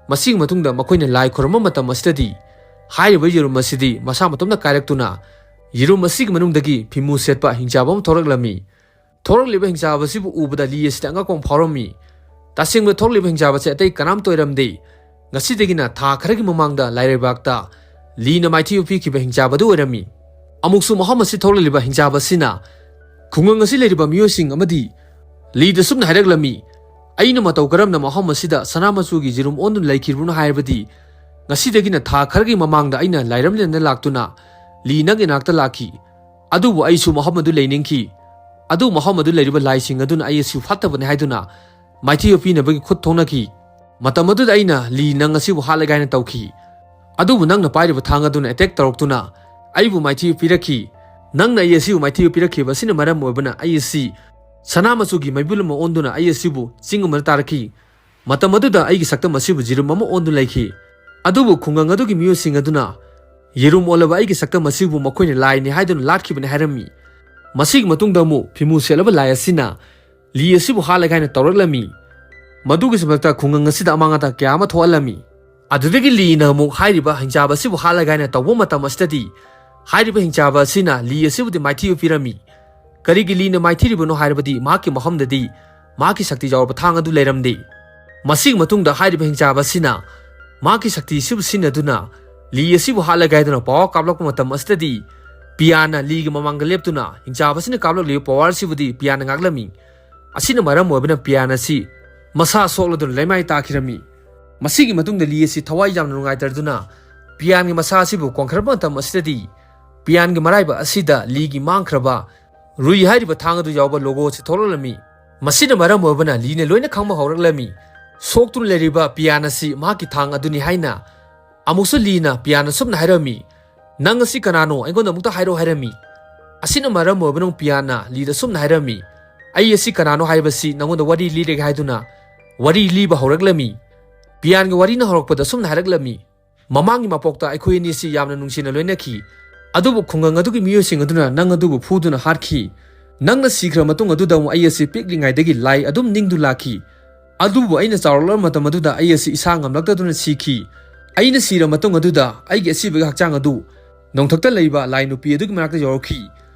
ꯃꯁꯤꯒꯤ ꯃꯇꯨꯡꯗ ꯃꯈꯣꯏꯅ ꯂꯥꯏ ꯈꯨꯔꯨꯝꯕ ꯃꯇꯝ ꯑꯁꯤꯗꯗꯤ ꯍꯥꯏꯔꯤꯕ ꯌꯦꯔꯨꯝ ꯑꯁꯤꯗꯤ ꯃꯁꯥ ꯃꯇꯣꯝꯇ ꯀꯥꯏꯔꯛꯇꯨꯅ ꯌꯦꯔꯨꯝ ꯑꯁꯤꯒꯤ ꯃꯅꯨꯡꯗꯒꯤ ꯐꯤꯃꯨ ꯁꯦꯠꯄ ꯍꯤꯡꯆꯥꯕ ꯑꯃ ꯊꯣꯔꯛꯂꯝꯃꯤ꯫ ꯊꯣꯔꯛꯂꯤꯕ ꯍꯤꯡꯆꯥꯕ ꯑꯁꯤꯕꯨ ꯎꯕꯗ ꯂꯤ ꯑꯁꯤꯗ ꯑꯉꯛꯄ ꯑꯃ ꯐꯥꯎꯔꯝꯃꯤ꯫ ꯇꯁꯦꯡꯕ ꯊꯣꯛꯂꯤꯕ ꯍꯤꯡꯆꯥꯕ ꯑꯁꯤ ꯑꯇꯩ ꯀꯅꯥꯝꯇ ꯑꯣꯏꯔꯝꯗꯦ꯫ ꯉꯁꯤꯗꯒꯤꯅ ꯊꯥ ꯈꯔꯒꯤ ꯃꯃꯥꯡꯗ ꯂꯥꯏꯔꯩꯕꯥꯛꯇ ꯂꯤꯅ ꯃꯥꯏꯊꯤꯕ ꯄꯤꯈꯤꯕ ꯍꯤꯡꯆꯥꯕ ꯑꯗꯨ ꯑꯣꯏꯔꯝꯃꯤ꯫ ꯑꯃꯨꯛꯁꯨ ꯃꯐꯝ ꯑꯁꯤ ꯊꯣꯛꯂꯛꯂꯤꯕ ꯍꯤꯡꯆꯥꯕ ꯑꯁꯤꯅ ꯈꯨꯡꯒꯪ ꯑꯁꯤ ꯂꯩꯔꯤꯕ ꯃꯤꯑꯣꯏꯁꯤꯡ ꯑꯃꯗꯤ ꯂꯤꯗ ꯁꯨꯝꯅ ꯍꯥꯏꯔꯛꯂꯝꯃꯤ, "ꯑꯩꯅ ꯃꯇꯧ ꯀꯔꯝꯅ ꯃꯐꯝ ꯑꯁꯤꯗ ꯁꯅꯥ ꯃꯆꯨꯒꯤ ꯌꯦꯔꯨꯝ ꯑꯣꯟꯗꯨꯅ ꯂꯩꯈꯤꯕꯅꯣ ꯍꯥꯏꯔꯕꯗꯤ ꯉꯁꯤꯗꯒꯤꯅ ꯊꯥ ꯈꯔꯒꯤ ꯃꯃꯥꯡꯗ ꯑꯩꯅ ꯂꯥꯏꯔꯝꯂꯦꯟꯗ ꯂꯥꯛꯇꯨꯅ ꯂꯤ ꯅꯪꯒꯤ ꯅꯥꯛꯇ ꯂꯥꯛꯈꯤ꯫ ꯑꯗꯨꯕꯨ ꯑꯩꯁꯨ ꯃꯐꯝ ꯑꯗꯨ ꯂꯩꯅꯤꯡꯈꯤ꯫ ꯑꯗꯨ ꯃꯐꯝ ꯑꯗꯨ ꯂꯩꯔꯤꯕ ꯂꯥꯏꯁꯤꯡ ꯑꯗꯨꯅ ꯑꯩ ꯑꯁꯤꯕꯨ ꯐꯠꯇꯕꯅꯤ ꯍꯥꯏꯗꯨꯅ ꯃꯥꯏꯊꯤꯕ ꯄꯤꯅꯕꯒꯤ ꯈꯨꯠ ꯊꯣꯛꯅꯈꯤ꯫ ꯃꯇꯝ ꯑꯗꯨꯗ ꯑꯩꯅ, "ꯂꯤ, ꯅꯪ ꯑꯁꯤꯕꯨ ꯍꯥꯠꯂꯒꯦ" ꯍꯥꯏꯅ ꯇꯧꯈꯤ꯫ ꯑꯗꯨꯕꯨ ꯅꯪꯅ ꯄꯥꯏꯔꯤꯕ ꯊꯥꯡ ꯑꯗꯨꯅ ꯑꯦꯇꯦꯛ ꯇꯧꯔꯛꯇꯨꯅ ꯑꯩꯕꯨ ꯃꯥꯏꯊꯤꯕ ꯄꯤꯔꯛꯈꯤ꯫ ꯅꯪꯅ ꯑꯩ ꯑꯁꯤꯕꯨ ꯃꯥꯏꯊꯤꯕ ꯄꯤꯔꯛꯈꯤꯕ ꯑꯁꯤꯅ ꯃꯔꯝ ꯑꯣꯏꯕꯅ ꯑꯩ ꯑꯁꯤ ꯁꯅꯥ ꯃꯆꯨꯒꯤ ꯃꯩꯕꯨꯜ ꯑꯃ ꯑꯣꯟꯗꯨꯅ ꯑꯩ ꯑꯁꯤꯕꯨ ꯆꯤꯡ ꯑꯃꯗ ꯇꯥꯔꯛꯈꯤ꯫ ꯃꯇꯝ ꯑꯗꯨꯗ ꯑꯩꯒꯤ ꯁꯛꯇꯝ ꯑꯁꯤꯕꯨ ꯌꯦꯔꯨꯝ ꯑꯃ ꯑꯣꯟꯗꯨꯅ ꯂꯩꯈꯤ꯫ ꯑꯗꯨꯕꯨ ꯈꯨꯡꯒꯪ ꯑꯗꯨꯒꯤ ꯃꯤꯑꯣꯏꯁꯤꯡ ꯑꯗꯨꯅ ꯌꯦꯔꯨꯝ ꯑꯣꯜꯂꯕ ꯑꯩꯒꯤ ꯁꯛꯇꯝ ꯑꯁꯤꯕꯨ ꯃꯈꯣꯏꯅ ꯂꯥꯏꯅꯤ ꯍꯥꯏꯗꯨꯅ ꯂꯥꯠꯈꯤꯕꯅꯤ ꯍꯥꯏꯔꯝꯃꯤ꯫ ꯃꯁꯤꯒꯤ ꯃꯇꯨꯡꯗ ꯑꯃꯨꯛ ꯐꯤꯃꯨ ꯁꯦꯠꯂꯕ ꯂꯥꯏ ꯑꯁꯤꯅ ꯂꯤ ꯑꯁꯤꯕꯨ ꯍꯥꯠꯂꯒꯦ ꯍꯥꯏꯅ ꯇꯧꯔꯛꯂꯝꯃꯤ꯫ ꯃꯗꯨꯒꯤ ꯃꯊꯛꯇ ꯈꯨꯡꯒꯪ ꯑꯁꯤꯗ ꯑꯃꯥꯡ ꯑꯇꯥ ꯀꯌꯥ ꯑꯃ ꯊꯣꯛꯍꯜꯂꯝꯃꯤ꯫ ꯑꯗꯨꯗꯒꯤ ꯂꯤꯅ ꯑꯃꯨꯛ ꯍꯥꯏꯔꯤꯕ ꯍꯤꯡꯆꯥꯕ ꯑꯁꯤꯕꯨ ꯍꯥꯠꯂꯒꯦ ꯍꯥꯏꯅ ꯇꯧꯕ ꯃꯇꯝ ꯑꯁꯤꯗꯗꯤ ꯍꯥꯏꯔꯤꯕ ꯍꯤꯡꯆꯥꯕ ꯑꯁꯤꯅ ꯂꯤ ꯑꯁꯤꯕꯨꯗꯤ ꯃꯥꯏꯊꯤꯕ ꯄꯤꯔꯝꯃꯤ꯫ ꯀꯔꯤꯒꯤ ꯂꯤꯅ ꯃꯥꯏꯊꯤꯔꯤꯕꯅꯣ ꯍꯥꯏꯔꯕꯗꯤ ꯃꯍꯥꯛꯀꯤ ꯃꯐꯝꯗꯗꯤ ꯃꯍꯥꯛꯀꯤ ꯁꯛꯇꯤ ꯌꯥꯎꯔꯕ ꯊꯥꯡ ꯑꯗꯨ ꯂꯩꯔꯝꯗꯦ꯫ ꯃꯁꯤꯒꯤ ꯃꯇꯨꯡꯗ ꯍꯥꯏꯔꯤꯕ ꯍꯤꯡꯆꯥꯕ ꯑꯁꯤꯅ ꯃꯍꯥꯛꯀꯤ ꯁꯛꯇꯤ ꯑꯁꯤꯕꯨ ꯁꯤꯖꯤꯟꯅꯗꯨꯅ ꯂꯤ ꯑꯁꯤꯕꯨ ꯍꯥꯠꯂꯒꯦ ꯍꯥꯏꯗꯨꯅ ꯄꯥꯋꯔ ꯀꯥꯞꯂꯛꯄ ꯃꯇꯝ ꯑꯁꯤꯗꯗꯤ ꯄꯤꯌꯥꯅ ꯂꯤꯒꯤ ꯃꯃꯥꯡꯗ ꯂꯦꯞꯇꯨꯅ ꯍꯤꯡꯆꯥꯕ ꯑꯁꯤꯅ ꯀꯥꯞꯂꯛꯂꯤꯕ ꯄꯥꯋꯔ ꯑꯁꯤꯕꯨꯗꯤ ꯄꯤꯌꯥꯅ ꯉꯥꯛꯂꯝꯃꯤ꯫ ꯑꯁꯤꯅ ꯃꯔꯝ ꯑꯣꯏꯕꯅ ꯄꯤꯌꯥꯟ ꯑꯁꯤ ꯃꯁꯥ ꯁꯣꯛꯂꯗꯨꯅ ꯂꯩꯃꯥꯏ ꯇꯥꯈꯤꯔꯝꯃꯤ꯫ ꯃꯁꯤꯒꯤ ꯃꯇꯨꯡꯗ ꯂꯤ ꯑꯁꯤ ꯊꯋꯥꯏ ꯌꯥꯝꯅ ꯅꯨꯡꯉꯥꯏꯇꯗꯨꯅ ꯄꯤꯌꯥꯟꯒꯤ ꯃꯁꯥ ꯑꯁꯤꯕꯨ ꯀꯣꯟꯈꯠꯂꯛꯄ ꯃꯇꯝ ꯑꯁꯤꯗꯗꯤ ꯄꯤꯌꯥꯟꯒꯤ ꯃꯔꯥꯏꯕ ꯑꯁꯤꯗ ꯂꯤꯒꯤ ꯃꯥꯡꯈ꯭ꯔꯕ ꯔꯨꯏ ꯍꯥꯏꯔꯤꯕ ꯊꯥꯡ ꯑꯗꯨ ꯌꯥꯎꯕ ꯂꯣꯒꯣ ꯑꯁꯤ ꯊꯣꯛꯂꯛꯂꯝꯃꯤ꯫ ꯃꯁꯤꯅ ꯃꯔꯝ ꯑꯣꯏꯕꯅ ꯂꯤꯅ ꯂꯣꯏꯅ ꯈꯪꯕ ꯍꯧꯔꯛꯂꯝꯃꯤ꯫ ꯁꯣꯛꯇꯨꯅ ꯂꯩꯔꯤꯕ ꯄꯤꯌꯥꯟ ꯑꯁꯤ ꯃꯍꯥꯛꯀꯤ ꯊꯥꯡ ꯑꯗꯨꯅꯤ ꯍꯥꯏꯅ꯫ ꯑꯃꯨꯛꯁꯨ ꯂꯤꯅ ꯄꯤꯌꯥꯟ ꯑꯁꯨꯝꯅ ꯍꯥꯏꯔꯝꯃꯤ, "ꯅꯪ ꯑꯁꯤ ꯀꯅꯥꯅꯣ? ꯑꯩꯉꯣꯟꯗ ꯑꯃꯨꯛꯇ ꯍꯥꯏꯔꯛꯑꯣ" ꯍꯥꯏꯔꯝꯃꯤ꯫ ꯑꯁꯤꯅ ꯃꯔꯝ ꯑꯣꯏꯕꯅ ꯄꯤꯌꯥꯟꯅ ꯂꯤꯗ ꯑꯁꯨꯝꯅ ꯍꯥꯏꯔꯝꯃꯤ, "ꯑꯩ ꯑꯁꯤ ꯀꯅꯥꯅꯣ ꯍꯥꯏꯕꯁꯤ ꯅꯪꯉꯣꯟꯗ ꯋꯥꯔꯤ ꯂꯤꯔꯒꯦ" ꯍꯥꯏꯗꯨꯅ ꯋꯥꯔꯤ ꯂꯤꯕ ꯍꯧꯔꯛꯂꯝꯃꯤ꯫ ꯄꯤꯌꯥꯟꯒꯤ ꯋꯥꯔꯤꯅ ꯍꯧꯔꯛꯄꯗ ꯑꯁꯨꯝꯅ ꯍꯥꯏꯔꯛꯂꯝꯃꯤ, "ꯃꯃꯥꯡꯒꯤ ꯃꯄꯣꯛꯇ ꯑꯩꯈꯣꯏ ꯑꯅꯤꯁꯤ ꯌꯥꯝꯅ ꯅꯨꯡꯁꯤꯅ ꯂꯣꯏꯅꯈꯤ꯫ ꯑꯗꯨꯕꯨ ꯈꯨꯡꯒꯪ ꯑꯗꯨꯒꯤ ꯃꯤꯑꯣꯏꯁꯤꯡ ꯑꯗꯨꯅ ꯅꯪ ꯑꯗꯨꯕꯨ ꯐꯨꯗꯨꯅ ꯍꯥꯠꯈꯤ꯫ ꯅꯪꯅ ꯁꯤꯈ꯭ꯔ ꯃꯇꯨꯡ ꯑꯗꯨꯗ ꯑꯃꯨꯛ ꯑꯩ ꯑꯁꯤ ꯄꯤꯛꯂꯤꯉꯩꯗꯒꯤ ꯂꯥꯏ ꯑꯗꯨꯝ ꯅꯤꯡꯗꯨ ꯂꯥꯛꯈꯤ꯫ ꯑꯗꯨꯕꯨ ꯑꯩꯅ ꯆꯥꯎꯔꯛꯂꯕ ꯃꯇꯝ ꯑꯗꯨꯗ ꯑꯩ ꯑꯁꯤ ꯏꯁꯥ ꯉꯝꯂꯛꯇꯗꯨꯅ ꯁꯤꯈꯤ꯫ ꯑꯩꯅ ꯁꯤꯔ ꯃꯇꯨꯡ ꯑꯗꯨꯗ ꯑꯩꯒꯤ ꯑꯁꯤꯕꯒꯤ ꯍꯛꯆꯥꯡ ꯑꯗꯨ ꯅꯣꯡꯊꯛꯇ ꯂꯩꯕ ꯂꯥꯏ ꯅꯨꯄꯤ ꯑꯗꯨꯒꯤ ꯃꯅꯥꯛꯇ ꯌꯧꯔꯛꯈꯤ꯫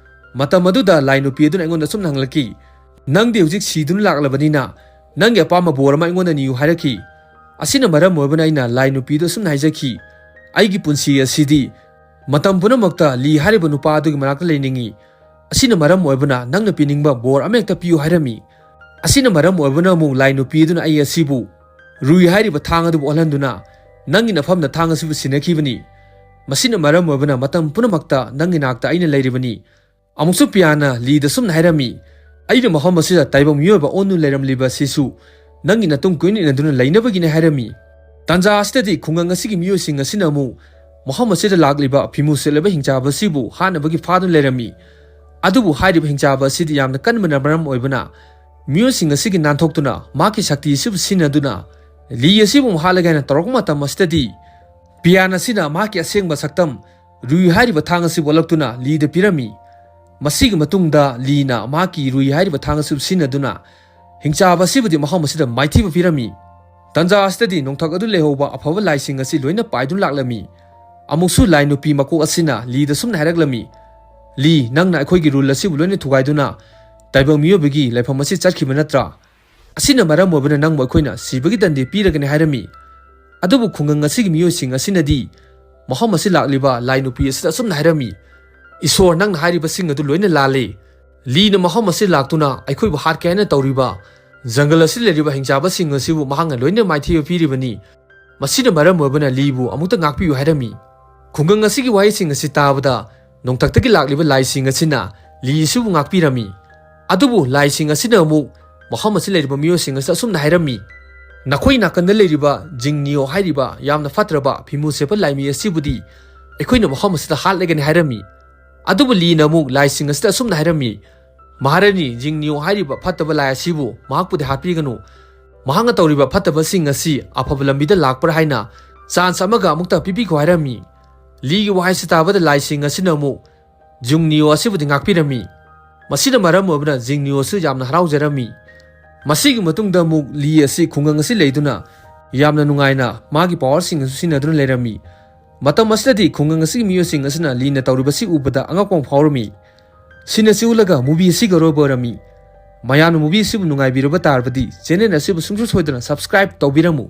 ꯃꯇꯝ ꯑꯗꯨꯗ ꯂꯥꯏ ꯅꯨꯄꯤ ꯑꯗꯨꯅ ꯑꯩꯉꯣꯟꯗ ꯑꯁꯨꯝꯅ ꯍꯪꯂꯛꯈꯤ, 'ꯅꯪꯗꯤ ꯍꯧꯖꯤꯛ ꯁꯤꯗꯨꯅ ꯂꯥꯛꯂꯕꯅꯤꯅ ꯅꯪꯒꯤ ꯑꯄꯥꯝꯕ ꯕꯣꯔ ꯑꯃ ꯑꯩꯉꯣꯟꯗ ꯅꯤꯌꯨ' ꯍꯥꯏꯔꯛꯈꯤ꯫ ꯑꯁꯤꯅ ꯃꯔꯝ ꯑꯣꯏꯕꯅ ꯑꯩꯅ ꯂꯥꯏ ꯅꯨꯄꯤꯗꯨ ꯑꯁꯨꯝꯅ ꯍꯥꯏꯖꯈꯤ, 'ꯑꯩꯒꯤ ꯄꯨꯟꯁꯤ ꯑꯁꯤꯗꯤ ꯃꯇꯝ ꯄꯨꯝꯅꯃꯛꯇ ꯂꯤ ꯍꯥꯏꯔꯤꯕ ꯅꯨꯄꯥ ꯑꯗꯨꯒꯤ ꯃꯅꯥꯛꯇ ꯂꯩꯅꯤꯡꯏ꯫ ꯑꯁꯤꯅ ꯃꯔꯝ ꯑꯣꯏꯕꯅ ꯅꯪꯅ ꯄꯤꯅꯤꯡꯕ ꯕꯣꯔ ꯑꯃꯍꯦꯛꯇ ꯄꯤꯌꯨ' ꯍꯥꯏꯔꯝꯃꯤ꯫ ꯑꯁꯤꯅ ꯃꯔꯝ ꯑꯣꯏꯕꯅ ꯑꯃꯨꯛ ꯂꯥꯏ ꯅꯨꯄꯤ ꯑꯗꯨꯅ ꯑꯩ ꯑꯁꯤꯕꯨ ꯔꯨꯏ ꯍꯥꯏꯔꯤꯕ ꯊꯥꯡ ꯑꯗꯨꯕꯨ ꯑꯣꯜꯍꯟꯗꯨꯅ ꯅꯪꯒꯤ ꯅꯐꯝꯗ ꯊꯥꯡ ꯑꯁꯤꯕꯨ ꯁꯤꯟꯅꯈꯤꯕꯅꯤ꯫ ꯃꯁꯤꯅ ꯃꯔꯝ ꯑꯣꯏꯕꯅ ꯃꯇꯝ ꯄꯨꯝꯅꯃꯛꯇ ꯅꯪꯒꯤ ꯅꯥꯛꯇ ꯑꯩꯅ ꯂꯩꯔꯤꯕꯅꯤ꯫ ꯑꯃꯨꯛꯁꯨ ꯄꯤꯌꯥꯅ ꯂꯤꯗ ꯁꯨꯝꯅ ꯍꯥꯏꯔꯝꯃꯤ, "ꯑꯩꯅ ꯃꯐꯝ ꯑꯁꯤꯗ ꯇꯥꯏꯕꯪ ꯃꯤꯑꯣꯏꯕ ꯑꯣꯟꯗꯨꯅ ꯂꯩꯔꯝꯂꯤꯕ ꯑꯁꯤꯁꯨ ꯅꯪꯒꯤ ꯅꯇꯨꯡ ꯀꯣꯏꯅ ꯏꯟꯅꯗꯨꯅ ꯂꯩꯅꯕꯒꯤꯅꯤ" ꯍꯥꯏꯔꯝꯃꯤ꯫ ꯇꯥꯟꯖꯥ ꯑꯁꯤꯗꯗꯤ ꯈꯨꯡꯒꯪ ꯑꯁꯤꯒꯤ ꯃꯤꯑꯣꯏꯁꯤꯡ ꯑꯁꯤꯅ ꯑꯃꯨꯛ ꯃꯐꯝ ꯑꯁꯤꯗ ꯂꯥꯛꯂꯤꯕ ꯐꯤꯃꯨ ꯁꯦꯠꯂꯕ ꯍꯤꯡꯆꯥꯕ ꯑꯁꯤꯕꯨ ꯍꯥꯠꯅꯕꯒꯤ ꯐꯥꯗꯨꯅ ꯂꯩꯔꯝꯃꯤ꯫ ꯑꯗꯨꯕꯨ ꯍꯥꯏꯔꯤꯕ ꯍꯤꯡꯆꯥꯕ ꯑꯁꯤꯗꯤ ꯌꯥꯝꯅ ꯀꯟꯕꯅ ꯃꯔꯝ ꯑꯣꯏꯕꯅ ꯃꯤꯑꯣꯏꯁꯤꯡ ꯑꯁꯤꯒꯤ ꯅꯥꯟꯊꯣꯛꯇꯨꯅ ꯃꯍꯥꯛꯀꯤ ꯁꯛꯇꯤ ꯑꯁꯤꯕꯨ ꯁꯤꯖꯤꯟꯅꯗꯨꯅ ꯂꯤ ꯑꯁꯤꯕꯨ ꯑꯃꯨꯛ ꯍꯥꯠꯂꯒꯦ ꯍꯥꯏꯅ ꯇꯧꯔꯛꯄ ꯃꯇꯝ ꯑꯁꯤꯗꯗꯤ ꯄꯤꯌꯥꯟ ꯑꯁꯤꯅ ꯃꯍꯥꯛꯀꯤ ꯑꯁꯦꯡꯕ ꯁꯛꯇꯝ ꯔꯨꯏ ꯍꯥꯏꯔꯤꯕ ꯊꯥꯡ ꯑꯁꯤꯕꯨ ꯑꯣꯜꯂꯛꯇꯨꯅ ꯂꯤꯗ ꯄꯤꯔꯝꯃꯤ꯫ ꯃꯁꯤꯒꯤ ꯃꯇꯨꯡꯗ ꯂꯤꯅ ꯃꯍꯥꯛꯀꯤ ꯔꯨꯏ ꯍꯥꯏꯔꯤꯕ ꯊꯥꯡ ꯑꯁꯤꯕꯨ ꯁꯤꯖꯤꯟꯅꯗꯨꯅ ꯍꯤꯡꯆꯥꯕ ꯑꯁꯤꯕꯨꯗꯤ ꯃꯐꯝ ꯑꯁꯤꯗ ꯃꯥꯏꯊꯤꯕ ꯄꯤꯔꯝꯃꯤ꯫ ꯇꯟꯖꯥ ꯑꯁꯤꯗꯗꯤ ꯅꯣꯡꯊꯛ ꯑꯗꯨ ꯂꯩꯍꯧꯕ ꯑꯐꯕ ꯂꯥꯏꯁꯤꯡ ꯑꯁꯤ ꯂꯣꯏꯅ ꯄꯥꯏꯗꯨꯅ ꯂꯥꯛꯂꯝꯃꯤ꯫ ꯑꯃꯨꯛꯁꯨ ꯂꯥꯏ ꯅꯨꯄꯤ ꯃꯀꯣꯛ ꯑꯁꯤꯅ ꯂꯤꯗ ꯁꯨꯝꯅ ꯍꯥꯏꯔꯛꯂꯝꯃꯤ, "ꯂꯤ, ꯅꯪꯅ ꯑꯩꯈꯣꯏꯒꯤ ꯔꯨꯜ ꯑꯁꯤꯕꯨ ꯂꯣꯏꯅ ꯊꯨꯒꯥꯏꯗꯨꯅ ꯇꯥꯏꯕꯪ ꯃꯤꯑꯣꯏꯕꯒꯤ ꯂꯩꯐꯝ ꯑꯁꯤ ꯆꯠꯈꯤꯕ ꯅꯠꯇ꯭ꯔꯥ? ꯑꯁꯤꯅ ꯃꯔꯝ ꯑꯣꯏꯕꯅ ꯅꯪꯕꯨ ꯑꯩꯈꯣꯏꯅ ꯁꯤꯕꯒꯤ ꯗꯟꯗꯤ ꯄꯤꯔꯒꯅꯤ" ꯍꯥꯏꯔꯝꯃꯤ꯫ ꯑꯗꯨꯕꯨ ꯈꯨꯡꯒꯪ ꯑꯁꯤꯒꯤ ꯃꯤꯑꯣꯏꯁꯤꯡ ꯑꯁꯤꯅꯗꯤ ꯃꯐꯝ ꯑꯁꯤ ꯂꯥꯛꯂꯤꯕ ꯂꯥꯏ ꯅꯨꯄꯤ ꯑꯁꯤꯗ ꯑꯁꯨꯝꯅ ꯍꯥꯏꯔꯝꯃꯤ, "ꯏꯁꯣꯔ, ꯅꯪꯅ ꯍꯥꯏꯔꯤꯕꯁꯤꯡ ꯑꯗꯨ ꯂꯣꯏꯅ ꯂꯥꯜꯂꯤ꯫ ꯂꯤꯅ ꯃꯐꯝ ꯑꯁꯤ ꯂꯥꯛꯇꯨꯅ ꯑꯩꯈꯣꯏꯕꯨ ꯍꯥꯠꯀꯦ ꯍꯥꯏꯅ ꯇꯧꯔꯤꯕ ꯖꯪꯒꯜ ꯑꯁꯤ ꯂꯩꯔꯤꯕ ꯍꯤꯡꯆꯥꯕꯁꯤꯡ ꯑꯁꯤꯕꯨ ꯃꯍꯥꯛꯅ ꯂꯣꯏꯅ ꯃꯥꯏꯊꯤꯕ ꯄꯤꯔꯤꯕꯅꯤ꯫ ꯃꯁꯤꯅ ꯃꯔꯝ ꯑꯣꯏꯕꯅ ꯂꯤꯕꯨ ꯑꯃꯨꯛꯇ ꯉꯥꯛꯄꯤꯌꯨ" ꯍꯥꯏꯔꯝꯃꯤ꯫ ꯈꯨꯡꯒꯪ ꯑꯁꯤꯒꯤ ꯋꯥꯍꯩꯁꯤꯡ ꯑꯁꯤ ꯇꯥꯕꯗ ꯅꯣꯡꯊꯛꯇꯒꯤ ꯂꯥꯛꯂꯤꯕ ꯂꯥꯏꯁꯤꯡ ꯑꯁꯤꯅ ꯂꯤ ꯑꯁꯤꯕꯨ ꯉꯥꯛꯄꯤꯔꯝꯃꯤ꯫ ꯑꯗꯨꯕꯨ ꯂꯥꯏꯁꯤꯡ ꯑꯁꯤꯅ ꯑꯃꯨꯛ ꯃꯐꯝ ꯑꯁꯤ ꯂꯩꯔꯤꯕ ꯃꯤꯑꯣꯏꯁꯤꯡ ꯑꯁꯤꯗ ꯑꯁꯨꯝꯅ ꯍꯥꯏꯔꯝꯃꯤ, "ꯅꯈꯣꯏ ꯅꯥꯀꯟꯗ ꯂꯩꯔꯤꯕ ꯖꯤꯡꯅꯤꯌꯣ ꯍꯥꯏꯔꯤꯕ ꯌꯥꯝꯅ ꯐꯠꯇ꯭ꯔꯕ ꯐꯤꯃꯨ ꯁꯦꯠꯄ ꯂꯥꯏꯃꯤ ꯑꯁꯤꯕꯨꯗꯤ ꯑꯩꯈꯣꯏꯅ ꯃꯐꯝ ꯑꯁꯤꯗ ꯍꯥꯠꯂꯒꯅꯤ" ꯍꯥꯏꯔꯝꯃꯤ꯫ ꯑꯗꯨꯕꯨ ꯂꯤꯅ ꯑꯃꯨꯛ ꯂꯥꯏꯁꯤꯡ ꯑꯁꯤꯗ ꯑꯁꯨꯝꯅ ꯍꯥꯏꯔꯝꯃꯤ, "ꯃꯍꯥꯔꯥꯅꯤ, ꯖꯤꯡꯅꯤꯌꯣ ꯍꯥꯏꯔꯤꯕ ꯐꯠꯇꯕ ꯂꯥꯏ ꯑꯁꯤꯕꯨ ꯃꯍꯥꯛꯄꯨꯗꯤ ꯍꯥꯠꯄꯤꯒꯅꯨ꯫ ꯃꯍꯥꯛꯅ ꯇꯧꯔꯤꯕ ꯐꯠꯇꯕꯁꯤꯡ ꯑꯁꯤ ꯑꯐꯕ ꯂꯝꯕꯤꯗ ꯂꯥꯛꯄ꯭ꯔꯥ ꯍꯥꯏꯅ ꯆꯥꯟꯁ ꯑꯃꯒ ꯑꯃꯨꯛꯇ ꯄꯤꯕꯤꯈꯣ" ꯍꯥꯏꯔꯝꯃꯤ꯫ ꯂꯤꯒꯤ ꯋꯥꯍꯩꯁꯤ ꯇꯥꯕꯗ ꯂꯥꯏꯁꯤꯡ ꯑꯁꯤꯅ ꯑꯃꯨꯛ ꯖꯨꯡꯅꯤꯌꯣ ꯑꯁꯤꯕꯨꯗꯤ ꯉꯥꯛꯄꯤꯔꯝꯃꯤ꯫ ꯃꯁꯤꯅ ꯃꯔꯝ ꯑꯣꯏꯕꯅ ꯖꯤꯡꯅꯤꯌꯣ ꯑꯁꯤ ꯌꯥꯝꯅ ꯍꯔꯥꯎꯖꯔꯝꯃꯤ꯫ ꯃꯁꯤꯒꯤ ꯃꯇꯨꯡꯗ ꯑꯃꯨꯛ ꯂꯤ ꯑꯁꯤ ꯈꯨꯡꯒꯪ ꯑꯁꯤ ꯂꯩꯗꯨꯅ ꯌꯥꯝꯅ ꯅꯨꯡꯉꯥꯏꯅ ꯃꯥꯒꯤ ꯄꯋꯥꯔꯁꯤꯡ ꯑꯁꯤ ꯁꯤꯖꯤꯟꯅꯗꯨꯅ ꯂꯩꯔꯝꯃꯤ꯫ ꯃꯇꯝ ꯑꯁꯤꯗꯗꯤ ꯈꯨꯡꯒꯪ ꯑꯁꯤꯒꯤ ꯃꯤꯑꯣꯏꯁꯤꯡ ꯑꯁꯤꯅ ꯂꯤꯅ ꯇꯧꯔꯤꯕꯁꯤ ꯎꯕꯗ ꯑꯉꯛꯄ ꯑꯃ ꯐꯥꯎꯔꯝꯃꯤ꯫ ꯁꯤꯅ ꯁꯤ ꯎꯠꯂꯒ movie ꯑꯁꯤꯒꯤ ꯑꯔꯣꯏꯕ ꯑꯣꯏꯔꯝꯃꯤ꯫ ꯃꯌꯥꯝꯅ movie ꯑꯁꯤꯕꯨ ꯅꯨꯡꯉꯥꯏꯕꯤꯔꯕ ꯇꯥꯔꯕꯗꯤ channel ꯑꯁꯤꯕꯨ ꯁꯨꯡꯁꯣꯏ ꯁꯣꯏꯗꯅ subscribe ꯇꯧꯕꯤꯔꯝꯃꯨ꯫